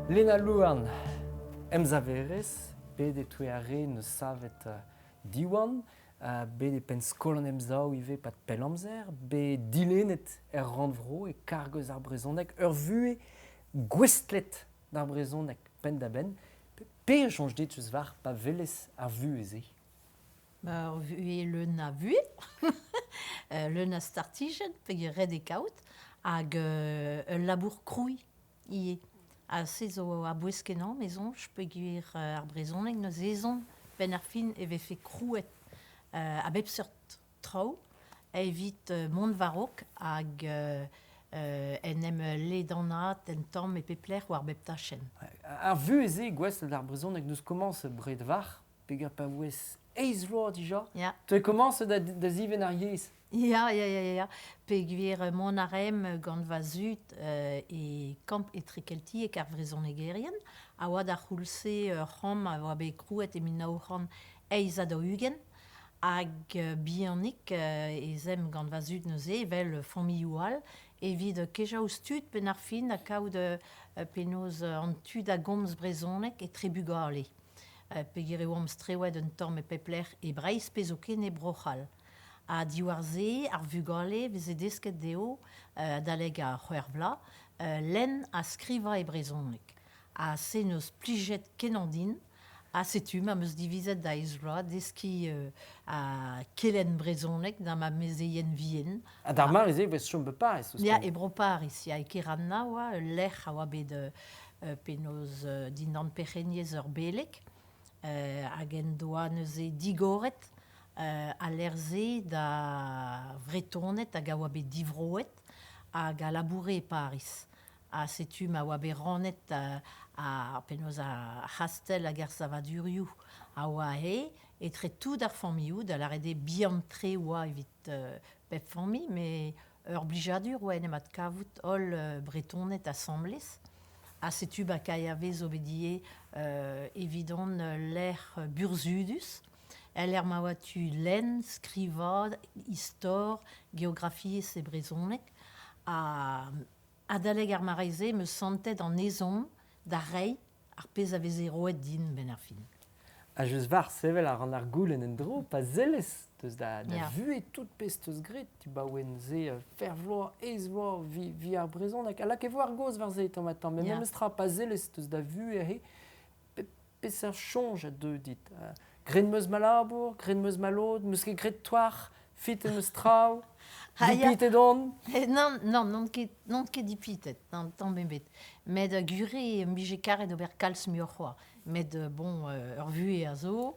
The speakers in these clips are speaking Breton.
Lena Louarn, emsaverez, bet e-touez ar re 'neus savet Diwan, bet e penn skol an Emsav ivez 'pad pell amzer, bet dilennet er rannvro e karg eus ar brezhoneg, ur vuhez gouestlet d'ar brezhoneg penn-da-benn. Pe a soñj dit eus war pa welez ar vuhez-se? Ba ur vuhez leun a vuhez, leun a startijenn peogwir ret eo kaout, hag ul labour krouiñ ivez. Ha se zo a-bouez-kenañ, me soñj, peogwir ar brezhoneg n'eus ezhomm 'benn ar fin e vefe krouet a bep seurt traoù evit mont war-raok hag en em ledanaat un tamm e pep lec'h war bep tachenn. Ar vuhez-se gouestlet d'ar brezhoneg 'neus komañset bred war peger pa voes eizh vloaz dija. Ya. Tu komañset da, da zivenn ar yezh. Ya, ya, ya, ya. Peogwir mont a raemp gant va zud e kamp etrekeltiek ar vrezhonegerien, a oa d'ar c'houlz-se ur c'hamp a oa bet krouet e 1948, hag bihanik ez aemp gant va zud neuze, evel familhoù all, evit kejañ ouzh tud penn ar fin ha kaout penaos an tu da gomz brezhoneg etre bugale. Peogwir e oamp strewet un tamm e pep lec'h e Breizh pe zoken e Bro-C'hall. Ha diwar-se, ar vugale veze desket dezho, adalek ar c'hwec'h vloaz, lenn ha skrivañ e brezhoneg. Ha se 'neus plijet kenañ din. Ha setu ma 'm eus divizet da eizh vloaz deskiñ ha kelenn brezhoneg da ma mezeien vihan. Ha d'ar mare-se e vez chom e Pariz ouzhpenn. Ya, e Bro-Pariz, ya, e Keranna oa ul lec'h a oa bet penaos dindan perc'henniezh ur beleg hag en doa neuze digoret al lec'h-se da Vretoned hag a oa bet divroet hag a laboure e Pariz. Ha setu ma oa bet rannet ar penaos ar c'hastell hag ar savadurioù a oa aze etre tout ar familhoù, da lâret eo bihan-tre oa evit pep familh, met ur blijadur oa en em adkavout holl Bretoned asambles. Ha setu ba Kaervez zo bet ivez evidon ul lec'h burzhudus, el lec'h ma oa tu lenn, skrivañ, istor, geografiezh e brezhoneg. Ha adalek ar mare-se 'm eus santet an ezhomm da reiñ ar pezh a veze roet din 'benn ar fin. Ha just war sevel a ran ar goulenn en-dro, pa sellez deus da, da Ya. vuhez tout pezh 'teus graet, dibaoe-se fer vloaz, eizh vloaz vi, vi ar brezhoneg, ha lak e vo ar gaoz war se tamm-ha-tamm, met Ya. memes tra, pa sellez deus da vuhez aze, pe, peseurt soñj a deu dit? Graet 'm eus ma labour, graet 'm eus ma lod, 'm eus ket graet toar, fit em eus traoù, Ah, ya. dipitet on. Nann, nann, n'on ket, n'on ket dipitet, nann, tamm ebet. Met gure em bije karet ober kalz muioc'h c'hoazh. Met bon, ur vuhez a zo,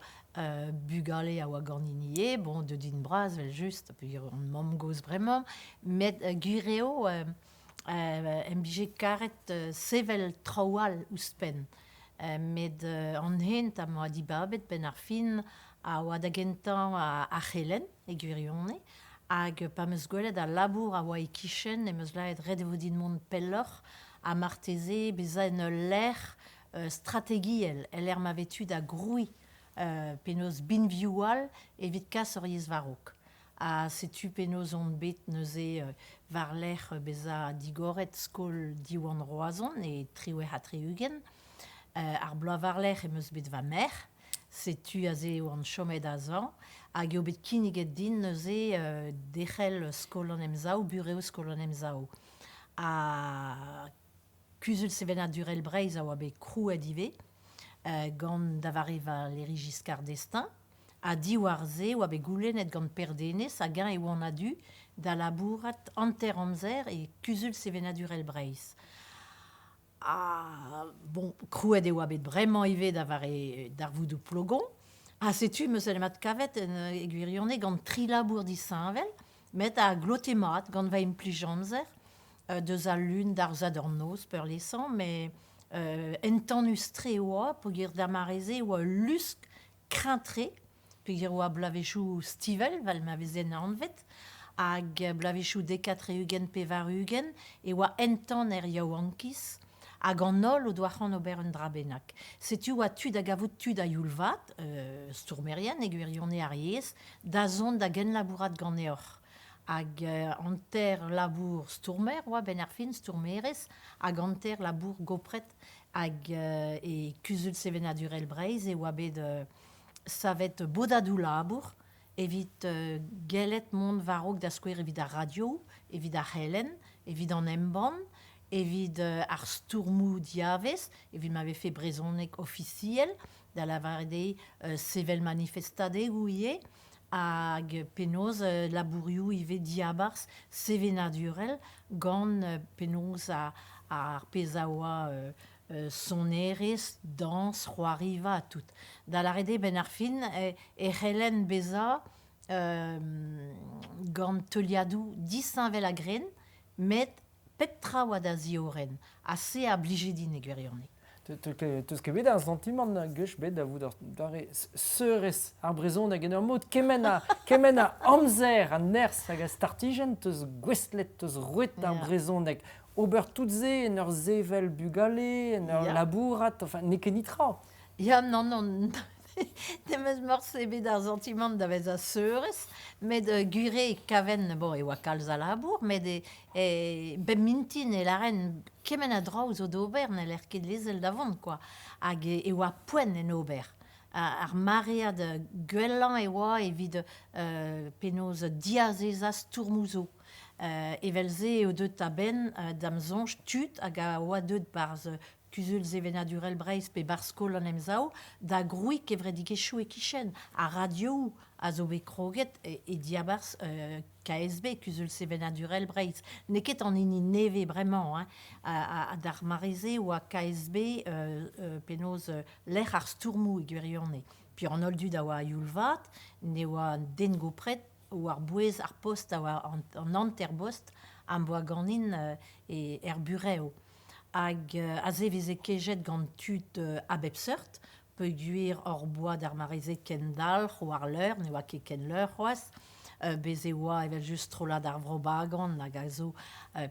bugale a oa ganin ivez, bon, deuet int bras evel-just, peogwir on mamm-gozh bremañ. Met gwir eo em bije karet sevel traoù all ouzhpenn. Met an hent am boa dibabet 'benn ar fin a oa da gentañ ar c'helenn e gwirionez. Hag pa 'm eus gwelet al labour a oa e-kichen em eus lâret ret e vo din mont pelloc'h ha marteze bezañ en ul lec'h strategiel el lec'h ma vez tu da grouiñ penaos binvioù all evit kas ur yezh war-raok. Ha setu penaos on bet neuze war-lerc'h bezañ digoret skol Diwan Roazhon e 78. Ar bloaz war-lerc'h em eus bet va merc'h. Setu aze e oan chomet azañ hag eo bet kinniget din neuze derc'hel skol an Emsav, burev skol an Emsav. Ha Kuzul sevenadurel Breizh a oa bet krouet ivez gant da vare Valéry Giscard d'Estaing ha diwar-se e oa bet goulennet gant Per Denez hag-eñ e oan a-du da labourat hanter-amzer e Kuzul sevenadurel Breizh. Ha bon, krouet e oa bet bremañ ivez da vare darvoudoù Plogon. Ha setu 'm eus en em adkavet e gwirionez gant tri labour disheñvel, met a glote mat gant va implij-amzer. Deus al lun d'ar sadorn noz peurliesañ, met entanus-tre e oa peogwir d'ar mare-se e oa ul lusk kreñv-tre peogwir e oa bloavezhioù stivell 'vel ma vezent anvet hag bloavezhioù dek-ha-tri-ugent pevar-ugent e oa entan er yaouankiz hag an holl o doa c'hoant ober un dra bennak. Setu oa tu da gavout tud a-youl vat, stourmerien e gwirionez ar yezh, da zont da genlabourat ganeoc'h. Hag hanter labour stourmer oa 'benn ar fin, stourmerez, hag hanter labour gopret Hag e Kuzul Sevenadurel Breizh e oa bet savet bodadoù labour evit gellet mont war-raok da skouer evit ar radio, evit ar c'helenn, evit an embann, evit ar stourmoù diavez, evit ma vefe brezhoneg ofisiel, da lavaret eo sevel manifestadegoù ivez, hag penaos labourioù ivez diabarzh sevenadurel gant penaos ar pezh a oa sonerezh, dañs, c'hoariva ha tout. Da lâret eo 'benn ar fin e c'hellen bezañ gant teuliadoù disheñvel a-grenn, met pep tra oa da ziorren ha se a blije din e gwirionez. Teus ket bet ar santimant gwech bet da vout ur doare seurez ar brezhoneg en ur mod kement a, kement a amzer, a nerzh hag a startijenn teus gouestlet, teus roet d'ar brezhoneg. Ober tout se en ur sevel bugale, en ur labourat, enfin, n'eo ket nitra. Ya, non, non, n'em eus morse bet ar santimant da vezañ seurez, met gwir eo e kaven, bon, e oa kalz a labour, met e, e, bep mintin e lâren kement a draoù zo d'ober n'heller ket lezel da vont, quoi. Hag e, e oa poent en ober. Ar maread gwellañ e oa evit penaos diazezañ stourmoù zo. Evel-se eo deuet a-benn da'm soñj tud hag a oa deuet 'barzh Kuzul Sevenadurel Breizh pe 'barzh Skol an Emsav da grouiñ kevredigezhioù e-kichen ar radioù a zo bet kroget e diabarzh KSB, Kuzul Sevenadurel Breizh. N'eo ket an hini nevez bremañ, hein. Ha d'ar mare-se e oa KSB penaos lec'h ar stourmoù e gwirionez. Puis an holl dud a oa a-youl vat, ne oa den gopret war-bouez ar post a oa an hanter-bost am boa ganin er burev. Hag aze e veze kejet gant tud a bep seurt, peogwir hor boa d'ar mare-se kendalc'h war leur, ne oa ket ken leur c'hoazh. Bez' e oa evel-just strollad ar Vro Bagan hag a zo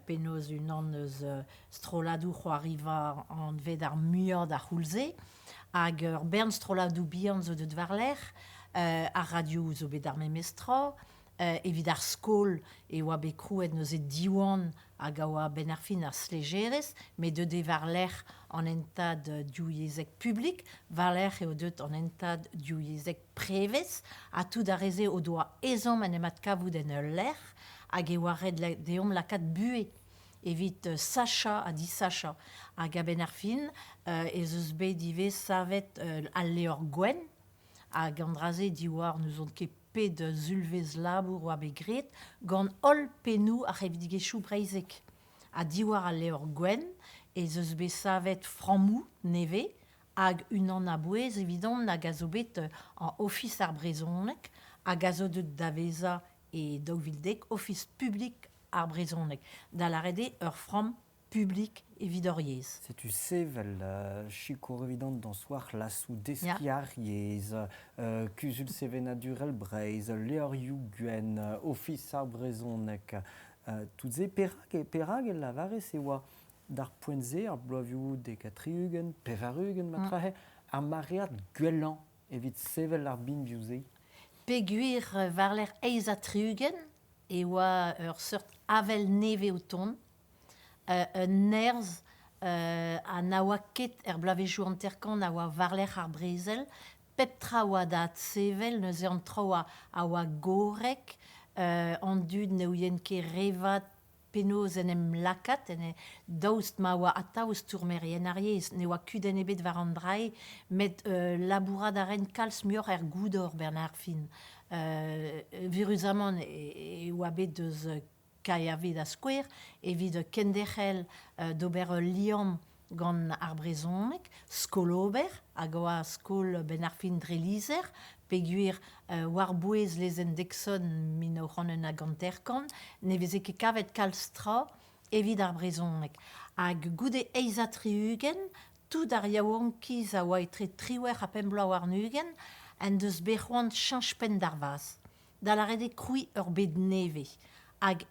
penaos unan eus strolladoù c'hoariva anvet ar muiañ d'ar c'houlz-se. Hag ur bern strolladoù bihan zo deuet war-lerc'h. Ar radio zo bet ar memes tra. Evit ar skol e oa bet krouet neuze Diwan hag a oa a-benn ar fin ar stlejerez, met deuet eo war-lerc'h an hentad divyezhek publik, war-lerc'h eo deuet an hentad divyezhek prevez, ha tout ar re-se o doa ezhomm en em adkavout en ul lec'h hag e oa ret deomp lakaat buhez evit sachañ ha disachañ. Hag a-benn ar fin ez eus bet ivez savet al levr gwenn, hag an dra-se diwar n'ouzon ket pet sulvezh labour oa bet graet gant holl pennoù ar c'hevredigezhioù breizhek. Ha diwar al levr gwenn ez eus bet savet frammoù nevez hag unan a-bouez evidon hag a zo bet en Ofis ar brezhoneg hag a zo deuet da vezañ e 2010 Ofis publik ar brezhoneg, da lâret eo ur framm publik evit hor yezh. Setu sevel sikour evit an dañs war lasoù deskiñ ar yezh, Kuzul sevenadurel Breizh, levrioù gwenn, Ofis ar brezhoneg. Tout se, perak, perak e lavarez e oa d'ar poent-se, ar bloavezhioù dek ha 60, 80 matrahe, ar maread gwellañ evit sevel ar binvioù-se? Peogwir war-lerc'h 68 e oa ur seurt avel nevez o tont, un nerzh ha na oa ket er bloavezhioù 50 a oa war-lerc'h ar brezel. Pep tra a oa da adsevel, neuze an traoù a oa gorrek, an dud ne ouient ket re vat penaos en em lakaat, en daoust ma oa atav stourmerien ar yezh, ne oa kudenn ebet war an dra-se, met labourat a raent kalz muioc'h er goudor Bernard Fin. Eüruzamant e oa bet eus KRV da skouer evit kenderc'hel d'ober ul liamm gant ar brezhoneg, skol ober hag oa skol benn ar fin dre lizher, peogwir war-bouez lezenn Dexon 1951 ne veze ket kavet kalz tra evit ar brezhoneg. Hag goude 68, tout ar yaouankiz a oa etre 18 ha 5 bloaz warn-ugent en deus bet c'hoant cheñch penn d'ar vazh, da lâret eo krouiñ ur bed nevez. Hag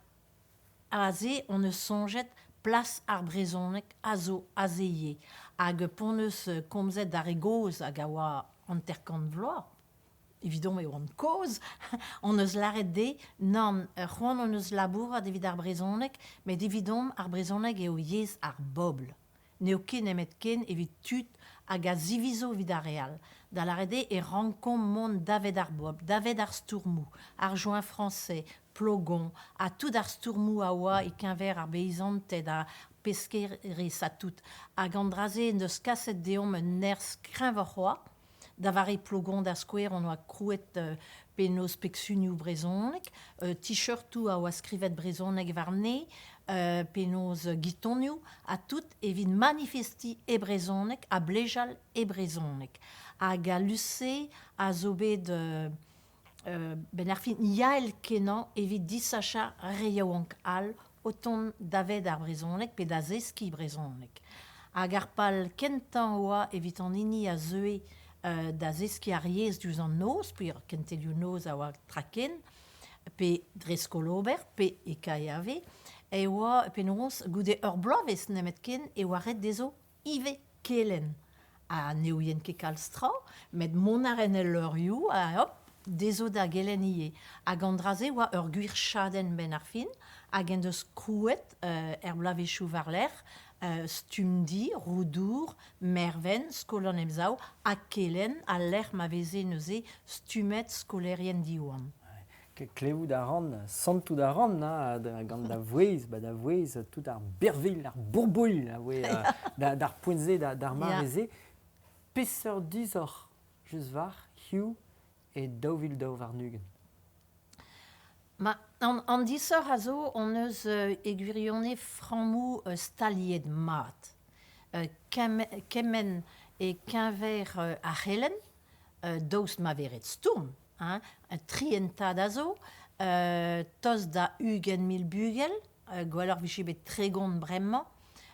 aze hon eus soñjet plas ar brezhoneg a zo aze ivez. Hag p'hon eus komzet d'ar re gozh hag a oa 50 vloaz, evidomp e oant kozh, hon eus lâret dezhe nann, c'hoant hon eus labourat evit ar brezhoneg, met evidomp ar brezhoneg eo yezh ar bobl. N'eo ket nemetken evit tud hag a zivizo evit ar re all. Da lâret eo e rankomp mont davet ar bobl, davet ar stourmoù, ar Joint Français, Plogon, ha tout ar stourmoù a oa e-keñver ar beizanted, ar peskerezh ha tout. Hag an dra-se en deus kaset deomp un nerzh kreñvoc'h c'hoazh. Da vare Plogon, da skouer, hon oa krouet penaos pegsunioù brezhonek, t-shirtoù a oa skrivet brezhoneg warne, penaos gitonioù, ha tout evit manifestiñ e brezhoneg ha blejal e brezhoneg. Hag al lus-se a zo bet benn ar fin yael-kenañ evit disachañ re yaouank all o tont davet ar brezhoneg pe da zeskiñ brezhoneg. Hag ar pal kentañ oa evit an hini a zeue da zeskiñ ar yezh diouzh an noz, peogwir kentelioù noz a oa traken, pe dre skol-ober, pe e KEAV, e oa penaos goude ur bloavezh nemetken e oa ret dezho ivez kelenn. Ha ne ouient ket kalz tra, met mont a raent el leurioù ha hop, dezho da gelenn ivez. Hag an dra-se oa ur gwir chadenn 'benn ar fin, hag en deus krouet er bloavezhioù war-lerc'h Stumdi, Roudour, Mervent, Skol an Emsav ha Kelenn al lec'h ma veze neuze stummet skolaerien Diwan. Klevout a ran, santout a ran gant da vouezh, ba da vouezh, tout ar birvilh, ar bourbouilh a voe d'ar poent-se, d'ar mare-se. Peseurt disoc'h just war hiziv e 2022? Ma, an disoc'h a zo hon eus e gwirionez frammoù staliet mat. Kement e-keñver ar c'helenn, daoust ma vez ret stourm, hein, tri hentad a zo, tost da 20 000 bugel, gwelloc'h 'vije bet 30 bremañ,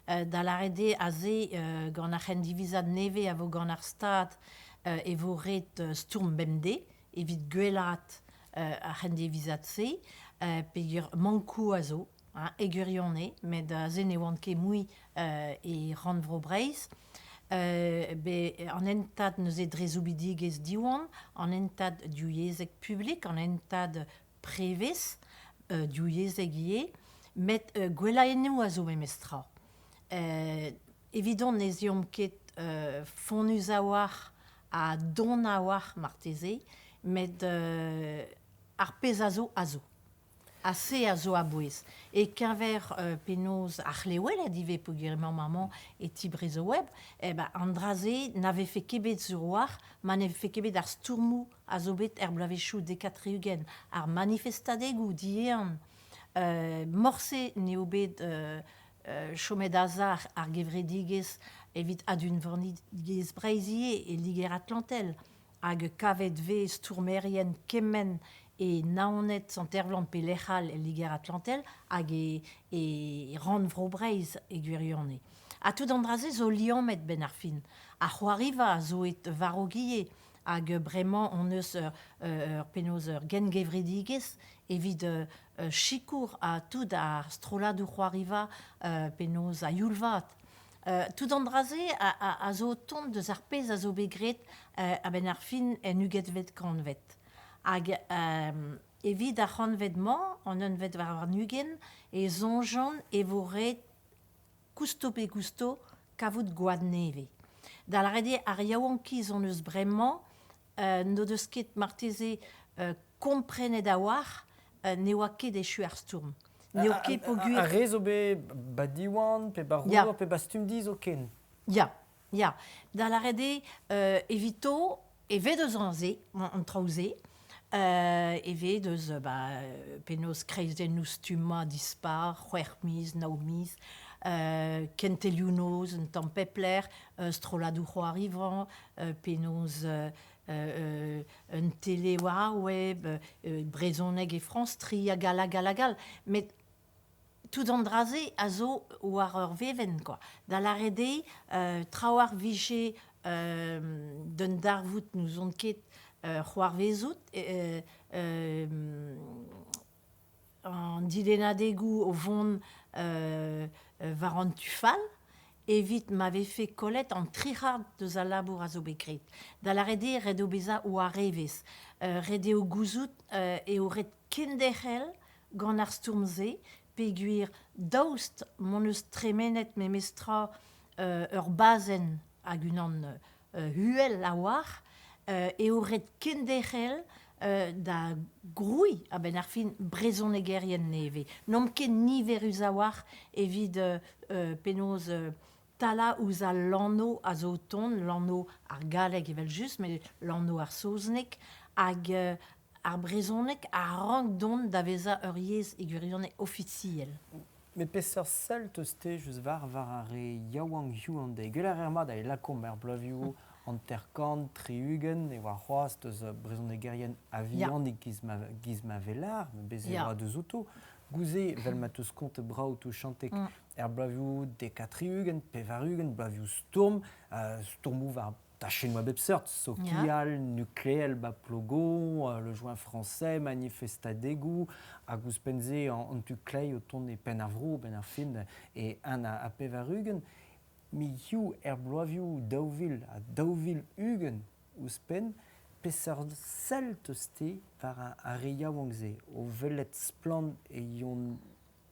da lâret eo aze gant ar c'hendivizad nevez a vo gant ar Stad e vo ret stourm bemdez evit gwellaat ar c'hendivizad-se, peogwir mankoù a zo, hein, e gwirionez, met aze ne oant ket mui e rannvro Breizh. An hentad neuze dre soubidigezh Diwan, an hentad divyezhek publik, an hentad prevez divyezhek ivez, met gwellaennoù a zo memestra. Evidon ne z'eomp ket fonnus a-walc'h ha don a-walc'h marteze, met ar pezh a zo a zo. Ha se a zo a-bouez. E-keñver penaos ar c'hleweled ivez peogwir emaomp amañ e ti Brezhoweb, eh ben an dra-se na vefe ket bet sur-walc'h ma ne vefe ket bet ar stourmoù a zo bet er bloavezhioù 70, ar manifestadegoù diehan. Morse n'eo bet chomet azar ar gevredigezh evit adunvanidigezh Breizh ivez e Liger-Atlantel. Hag kavet 'vez stourmerien kement e Naoned, Sant-Ervlan pe lec'h all el Liger-Atlantel hag e rannvro Breizh e gwirionez. Ha tout an dra-se zo liammet 'benn ar fin. Ar c'hoariva a zo aet war-raok ivez hag bremañ hon eus ur penaos ur gengevredigezh evit sikour ha tout ar strolladoù c'hoariva penaos a-youl vat. Tout an dra-se a zo o tont deus ar pezh a zo bet graet a-benn ar fin en ugentvet kantved. Hag evit ar c'hantved-mañ, an unvet warn-ugent, e soñjan e vo ret kousto pe gousto kavout gwad nevez. Da lâret eo ar yaouankiz hon eus bremañ n'o deus ket marteze komprenet a-walc'h ne oa ket echu ar stourm. N'eo ket peogwir... Ar re zo bet ba Diwan, pe ba Roudour, pe ba Stumdi zoken. Ya, ya. Da lâret eo, evito, e vez deus an se, an traoù-se, e vez deus ba, penaos kreizennoù stummañ dispar, c'hwec'h miz, nav miz, kentelioù noz un tamm pep lec'h, strolladoù c'hoariva, penaos un tele war ar web, brezhoneg e France Tri hag all hag all hag all. Met tout an dra-se a zo war ur vevenn quoi. Da lâret eo trawalc'h 'vije d'un darvoud n'ouzon ket c'hoarvezout an dilennadegoù o vont war an tu fall evit ma vefe kollet an tri c'hard deus al labour a zo bet graet. Da lâret eo ret eo bezañ war evezh. Ret eo gouzout eo ret kenderc'hel gant ar stourm-se peogwir daoust m'hon eus tremenet memestra ur bazenn hag unan uhel a-walc'h, eo ret kenderc'hel da grouiñ a-benn ar fin brezhonegerien nevez. N'omp ket niverus a-walc'h evit penaos talañ ouzh al lanv a zo o tont, lanv ar galleg evel-just, met lanv ar saozneg, hag ar brezhoneg a rank dont da vezañ ur yezh e gwirionez ofisiel. Met peseurt sell 'teus te just war war ar re yaouank hiziv an deiz? Gwell a reer mat e lakaomp er bloavezhioù 50, 60 e oa c'hoazh deus brezhonegerien a-vihanik giz ma, giz ma velar, bez' e oa deus outo. Gouze, 'vel ma 'teus kontet brav touchantek, er bloavezhioù 70, 80, bloavezhioù stourm, stourmoù war tachennoù a bep seurt, sokial, nukleel, ba Plogon, le joint français, manifestadegoù, hag ouzhpenn-se an tu kleiz o tont e penn ar vro, benn ar fin, e 81. Met hiziv er bloavezhioù 2000 ha 2020 ouzhpenn, peseurt sell 'teus-te war ar re yaouank-se o welet splann e yon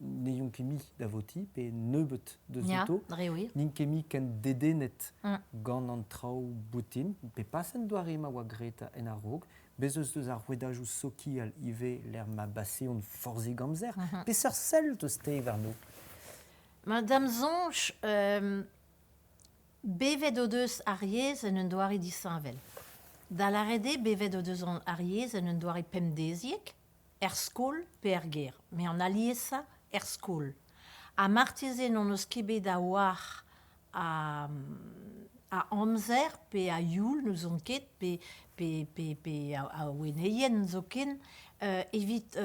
ne yont ket mui da votiñ pe nebeut deus outo, dre wir. N'int ket mui ken dedennet gant an traoù boutin, pe pas en doare ma oa graet en a-raok. Bez' eus deus ar rouedajoù sokial ivez lec'h ma baseont forzhik amzer. Peseurt sell 'teus-te warno? Ma da'm soñj, bevet o deus ar yezh en un doare disheñvel. Da lâret eo, bevet o deus ar yezh en un doare pemdeziek, er skol pe er gêr, met an aliesañ er skol. Ha marteze n'hon eus ket bet a-walc'h a, a amzer pe a youl, n'ouzon ket, pe, pe, pe, pe a, a wenneien zoken, evit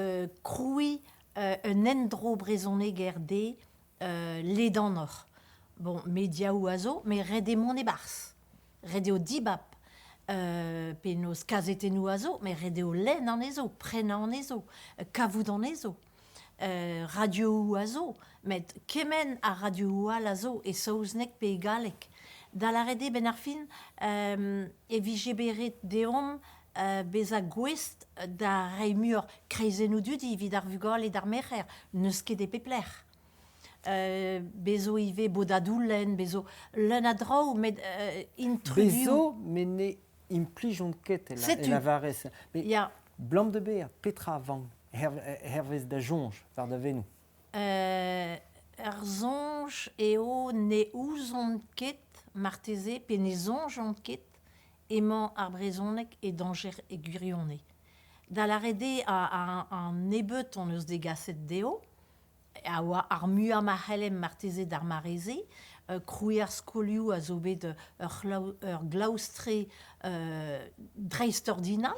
krouiñ un endro brezhoneger dezhe ledanoc'h. Bon, mediaoù a zo, met ret eo mont e-barzh. Ret eo dibab penaos kazetennoù a zo, met ret eo lenn anezho, prenañ anezho, kavout anezho. Radiooù a zo, met kement a radiooù all a zo e saozneg pe e galleg. Da lâret eo, benn ar fin, e vije bet ret deomp bezañ gouest da reiñ muioc'h kreizennoù dudi evit ar vugale d'ar merc'her, n'eus ket e pep lec'h. Bez zo ivez bodadoù-lenn, bez zo leun a draoù, met intrudu. Bez zo, met ne implijont ket, e lavarez. Met blam da bezañ, petra a vank hervez da soñj, war da veno? Ur soñj eo ne ouzont ket marteze pe ne soñjont ket emañ ar brezhoneg e dañjer e gwirionez. Da lâret eo an nebeut hon eus degaset dezho, a oa ar muiañ ma c'hellem marteze d'ar mare-se. Krouiñ ar skolioù a zo bet ur glaoustre dreistordinal,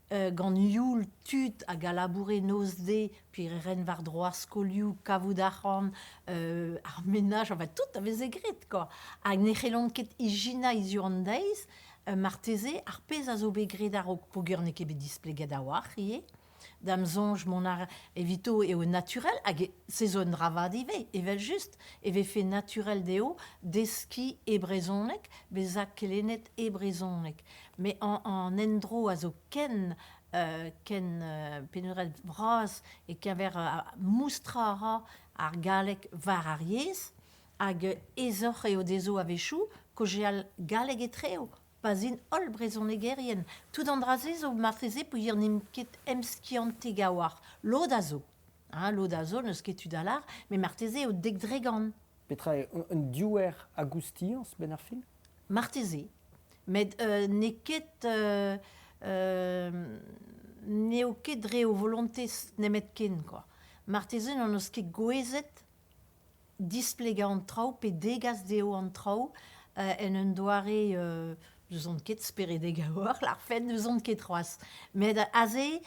gant youl tud hag a laboure noz-deiz, puis ren war-dro ar skolioù, kavout arc'hant, ar menaj, enfin tout a veze graet quoi. Hag ne c'hellont ket ijinañ hiziv an deiz, marteze ar pezh a zo bet graet a-raok peogwir n'eo ket bet displeget a-walc'h ivez. Da'm soñj mont a evito eo naturel hag se zo un dra vat ivez, evel-just e vefe naturel dezho deskiñ e brezhoneg, bezañ kelennet e brezhoneg. Met an endro a zo ken ken penaos bras e-keñver moustrañ a ra ar galleg war ar yezh hag aesoc'h eo dezho a-wechoù kaozeal galleg etreo. Pa 'z int holl brezhonegerien. Tout an dra-se zo marteze peogwir n'int ket emskiantek a-walc'h. Lod a zo. Hein, lod a zo, n'eus ket tu da lâr, met marteze eo 10%. Petra eo un diouer a goustiañs 'benn ar fin? Marteze. Met n'eo ket n'eo ket dre o volontez nemetken quoi. Marteze n'hon eus ket gouezet displegañ an traoù pe degas dezho an traoù en un doare n'ouzon ket speredek a-walc'h lârfen n'ouzon ket c'hoazh. Met aze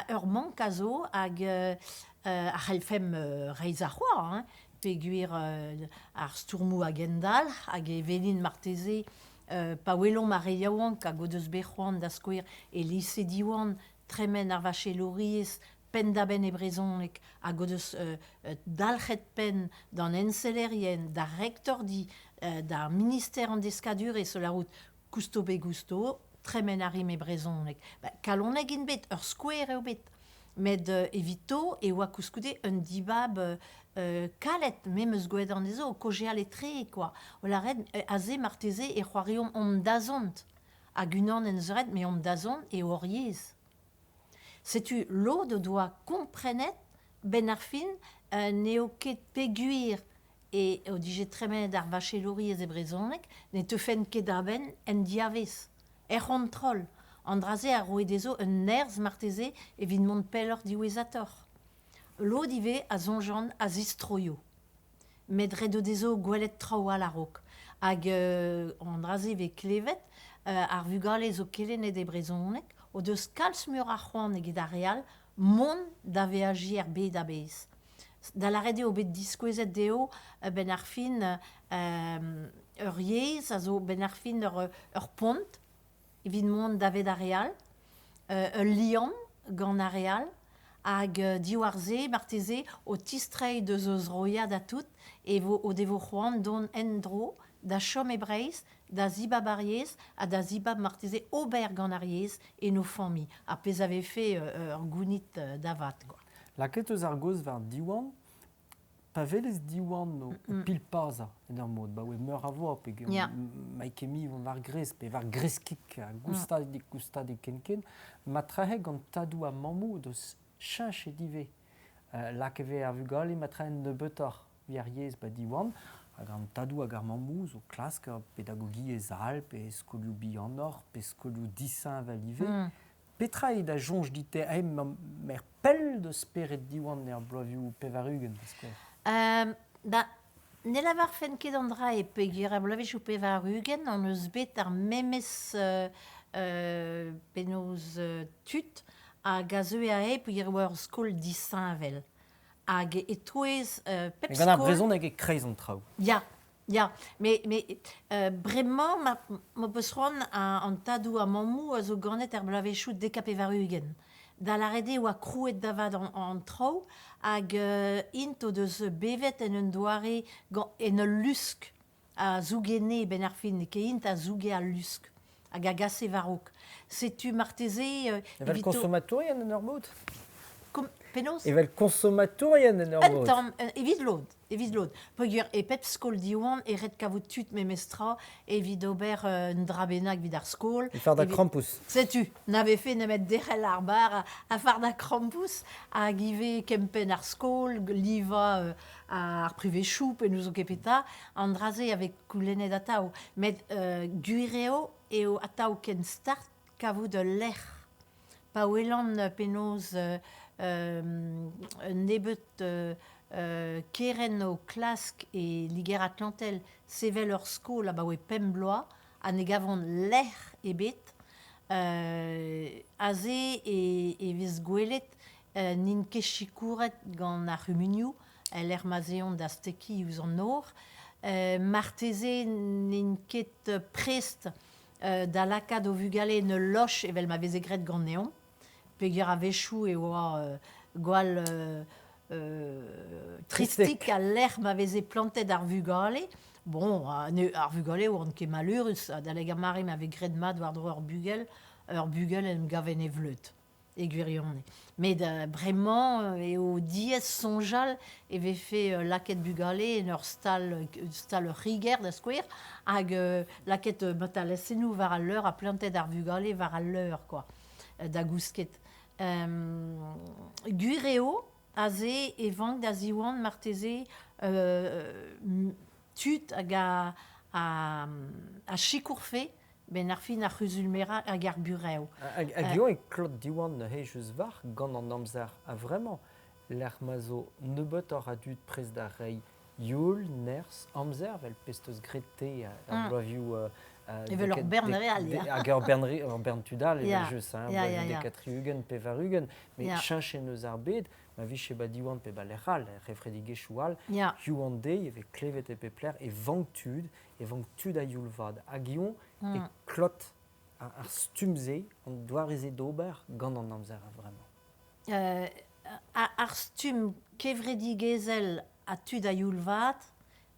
ur mank a zo hag a c'hellfemp reizhañ c'hoazh hein, peogwir ar stourmoù a gendalc'h hag e welin marteze pa welomp ar re yaouank hag o deus bet c'hoant da skouer e lise Diwan tremen ar vachelouriezh penn-da-benn e brezhoneg hag o deus dalc'het penn d'an ensellerien, d'ar rektordi, d'ar minister an deskadurezh o lârout kousto pe gousto, tremen a rimp e brezhoneg. Ba, kalonek int bet, ur skouer eo bet. Met evito e oa koulskoude un dibab kalet, me 'm eus gwelet anezho o kaozeal etre, quoi. O lâret aze marteze e c'hoariomp hon dazont. Hag unan en deus ret, me hon dazont eo hor yezh. Setu lod o doa komprenet 'benn ar fin n'eo ket peogwir e o dije tremenet ar vachelouriezh e brezhoneg ne teufent ket a-benn en diavez. Er c'hontrol, an dra-se a roe dezho un nerzh marteze evit mont pelloc'h diwezhatoc'h. Lod ivez a soñjan a zistroio. Met ret eo dezho gwelet traoù all a-raok. Hag an dra-se 'vez klevet, ar vugale zo kelennet e brezhoneg o deus kalz muioc'h a c'hoant eget ar re all mont da veajiñ er bed a-bezh. Da lâret eo bet diskouezet dezho a-benn ar fin ur yezh a zo 'benn ar fin ur pont evit mont davet ar re all, ul liamm gant ar re all, hag diwar-se marteze o tistreiñ deus o zroiad ha tout e vo o devo c'hoant dont en-dro da chom e Breizh, da zibab ar yezh ha da zibab marteze ober gant ar yezh en o familh, ar pezh a vefe ur gounid da vat quoi. Lakaet eus ar gaoz war Diwan, pa welez Diwan o pilpazañ en ur mod, ba oe meur a vloaz peogwir maikemi vont war gresk pe war greskik goustadik goustadik ken-ken, ma trahe gant tadoù ha mammoù o deus cheñchet ivez. Lakaet e vez ar vugale ma traent nebeutoc'h evit ar yezh ba Diwan, hag an tadoù hag ar mammoù zo klask ur pedagogiezh all pe skolioù bihanoc'h pe skolioù disheñvel ivez. Petra eo da soñj dit-te emañ pell deus spered Diwan er bloavezhioù 80 da skouer? Da, ne lavarfen ket an dra e peogwir er bloavezhioù 80 hon eus bet ar memes penaos tud hag a zeue aze peogwir e oa ur skol disheñvel. Hag e-touez pep Gant ar brezhoneg e-kreiz an traoù. Ya, ya, met bremañ ma ma peus c'hoant an tadoù ha mammoù a zo ganet er bloavezhioù 90. Da lâret eo e oa krouet da vat an traoù hag int o deus bevet en un doare gant en ul lusk a zougenne 'benn ar fin, n'eo ket int a zouge al lusk hag a gase war-raok. Setu marteze Evel konsomatourien en ur mod? Penaos? Evel konsomatourien en ur mod. Un tamm, evit lod. Evit lod. Peogwir e pep skol Diwan e ret kavout tud memestra evit ober un dra bennak evit ar skol. E fardañ krampouezh. Setu, na vefe nemet derc'hel ar bar ha fardañ krampouezh hag ivez kempenn ar skol, livañ ar privezioù pe n'ouzon ket petra. An dra-se a vez goulennet atav. Met gwir eo eo atav ken start kavout ul lec'h. Pa welan penaos un nebeud kerent o klask e Liger-Atlantel sevel ur skol abaoe pemp bloaz ha ne gavont lec'h ebet, aze e vez gwelet n'int ket sikouret gant ar c'humunioù el lec'h ma'z eont da stekiñ ouzh an nor. Marteze n'int ket prest da lakaat o vugale en ul loch evel ma veze graet ganeomp peogwir a-wechoù e oa gwall tristik al lec'h ma veze plantet ar vugale. Bon, ar vugale oant ket maleurus, adalek ar mare ma vez graet mat war-dro ur bugel en em gav en e vleud. E gwirionez. Met bremañ eo diaes soñjal e vefe lakaet bugale en ur stal, stal ur c'higer da skouer, hag lakaet matalasennoù war al leur ha plantet ar vugale war al leur quoi, da gousket. Gwir eo, aze e vank da ziwan marteze tud hag a sikourfe 'Benn ar fin ar c'huzul-merañ hag ar burev. Hag eñ e klot Diwan neuze just war gant an amzer a-vremañ, lec'h ma zo nebeutoc'h a dud prest da reiñ youl, nerzh, amzer, 'vel pezh 'teus graet te er bloavezhioù Evel ur bern re all, ya. Hag ur bern tud all evel-just, hein, bloavezhioù 70, 80, met cheñchet 'neus ar bed, ma vije ba Diwan pe ba lec'h all, er c'hevredigezhioù all, hiziv an deiz e vez klevet e pep lec'h e vank tud, e vank tud a youl vat. Hag eñ e klot ar stumm-se, an doare-se d'ober gant an amzer a-vremañ. Ar stumm kevredigezhel ha tud a youl vat,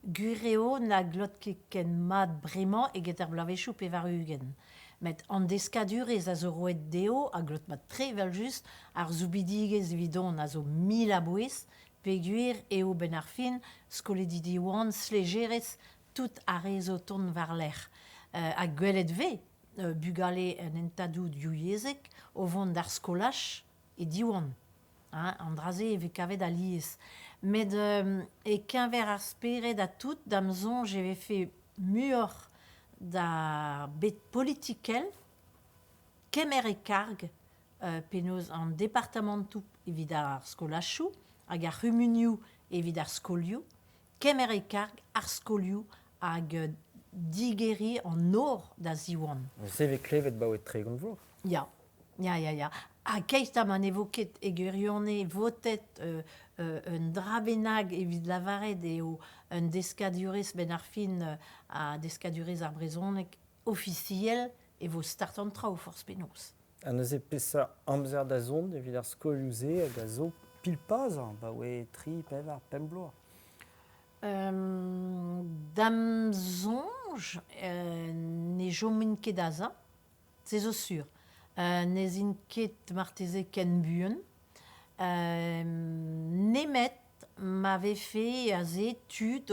gwir eo na glot ket ken mat bremañ eget er bloavezhioù 80. Met an deskadurezh a zo roet dezho a glot mat-tre evel-just, ar soubidigezh evidon a zo mil a-bouez, peogwir eo 'benn ar fin skolidi Diwan stlejerez tout ar re zo tont war-lerc'h. Ha gwelet 'vez bugale en hentadoù divyezhek o vont d'ar skolaj e Diwan. Hein, an dra-se e vez kavet alies. Met e-keñver ar spered ha tout, da'm soñj e vefe muioc'h da bed politikel kemer e karg penaos an departamantoù evit ar skolajoù hag ar c'humunioù evit ar skolioù, kemer e karg ar skolioù hag digeriñ an nor da Ziwan. Se vez klevet 'baoe 30 vloaz. Ya, ya, ya, ya. Ha keit ha ma ne vo ket e gwirionez votet un dra bennak evit lavaret eo un deskadurezh 'benn ar fin ha deskadurezh ar brezhoneg ofisiel e vo start an traoù forzh penaos. Ha neuze peseurt amzer da zont evit ar skolioù-se hag a zo pil-paz abaoe tri, pevar, pemp bloaz? Da'm soñj ne chomin ket aze, se zo sur. N'ez in ket marteze ken buan. Nemet ma vefe aze tud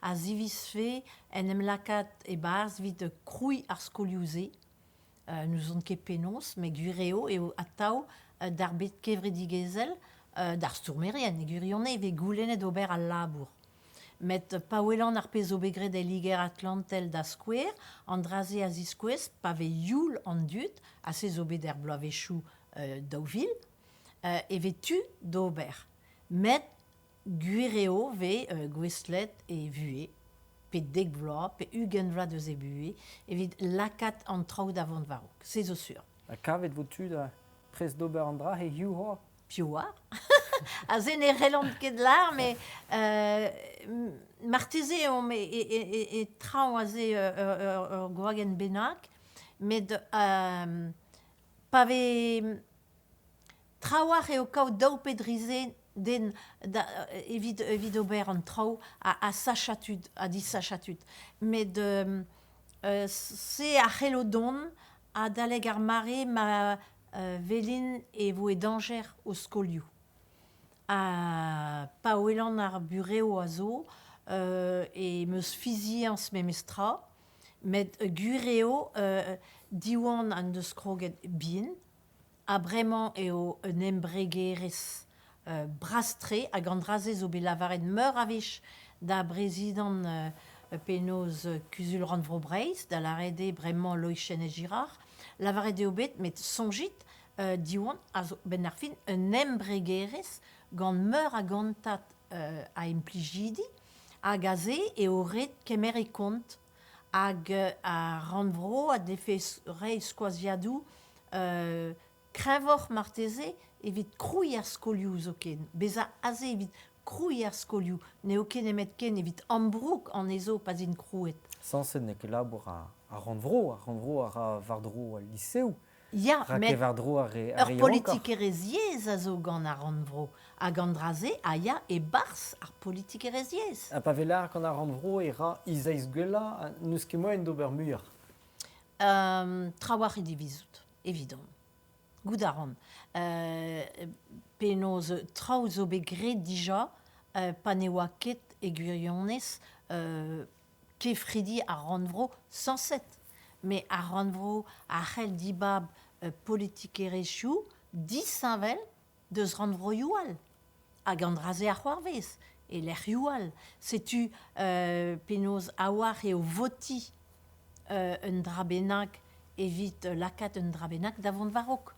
a zivizfe en em lakaat e-barzh evit krouiñ ar skolioù-se. N'ouzon ket penaos, met gwir eo eo atav d'ar bed kevredigezhel, d'ar stourmerien e gwirionez e vez goulennet ober al labour. Met pa welan ar pezh zo bet graet el Liger-Atlantel da skouer, an dra-se a ziskouez pa vez youl an dud, ha se zo bet er bloavezhioù 2000, e vez tu d'ober. Met gwir eo 'vez gouestlet e vuhez, pe dek vloaz, pe 20 vloaz deus e buhez, evit lakaat an traoù da vont war-raok. Se zo sur. Ha kavet 'vo tu da prest d'ober an dra hiziv c'hoazh? Piv 'oar? Aze ne c'hellan ket lâr, met marteze omp e traoñ aze ur gwagenn bennak, met pa vez trawalc'h eo kaout daou pe dri den da, evit, evit ober an traoù ha sachañ tud, ha disachañ tud. Met se a c'hello dont adalek ar mare ma welin e vo e dañjer o skolioù. Ha pa welan ar burev a zo e 'm eus fiziañs memestra, met gwir eo Diwan en deus kroget bihan ha bremañ eo un embregerezh bras-tre hag an dra-se zo bet lavaret meur a wech da brezidant penaos Kuzul-rannvro Breizh, da lâret eo bremañ Loeiz Chesnay-Girard. Lavaret eo bet, met soñjit, Diwan a zo 'benn ar fin un embregerezh gant meur a gantad a implijidi hag aze eo ret kemer e kont hag ar rannvro a dlefe reiñ skoaziadoù kreñvoc'h marteze evit krouiñ ar skolioù zoken. Bezañ aze evit krouiñ ar skolioù n'eo ket nemetken evit ambroug anezho pa'z int krouet. Sañset n'eo ket labour ar rannvro, ar rannvro a ra war-dro al liseoù. Ya, Rak met war-dro ar re, ar ur re yaouankañ. politikerezh yezh a zo gant ar rannvro hag an dra-se a ya e-barzh ar politikerezh yezh. Ha pa vez lâret gant ar rannvro e ra he seizh gwellañ, n'eus ket moaien d'ober muioc'h. Trawalc'h eo divizout evidon. Goût a ran. Penaos traoù zo bet graet dija pa ne oa ket e gwirionez kefridi ar rannvro sañset. Met ar rannvro a c'hell dibab politikerezhioù disheñvel deus rannvroioù all. Hag an dra-se a c'hoarvez e lec'hioù all. Setu penaos a-walc'h eo votiñ un dra bennak evit lakaat un dra bennak da vont war-raok.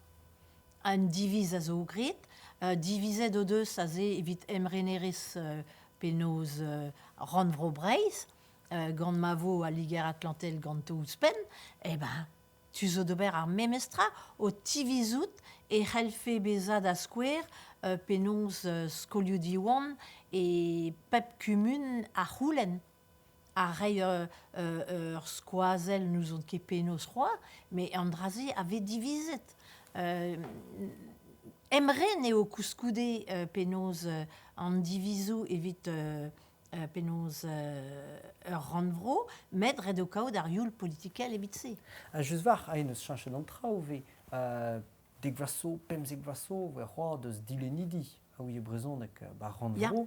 Un diviz a zo graet, divizet o deus aze evit emrenerezh penaos Rannvro Breizh, gant ma vo al Liger-Atlantel ganto ouzhpenn, eh ben, tu zo d'ober ar memes tra o tivizout e c'hellfe bezañ da skouer penaos skolioù Diwan e pep kumun a c'houlenn ha reiñ ur skoazell n'ouzon ket penaos c'hoazh, met an dra-se a vez divizet. Emren eo koulskoude penaos an divizoù evit penaos ur rannvro, met ret eo kaout ar youl politikel evit se. Ha just war, aze n'eus cheñchet an traoù 'vez dek vloaz zo, 15 vloaz zo, 'voe c'hoazh deus dilennidi a ouie brezhoneg 'ba rannvro.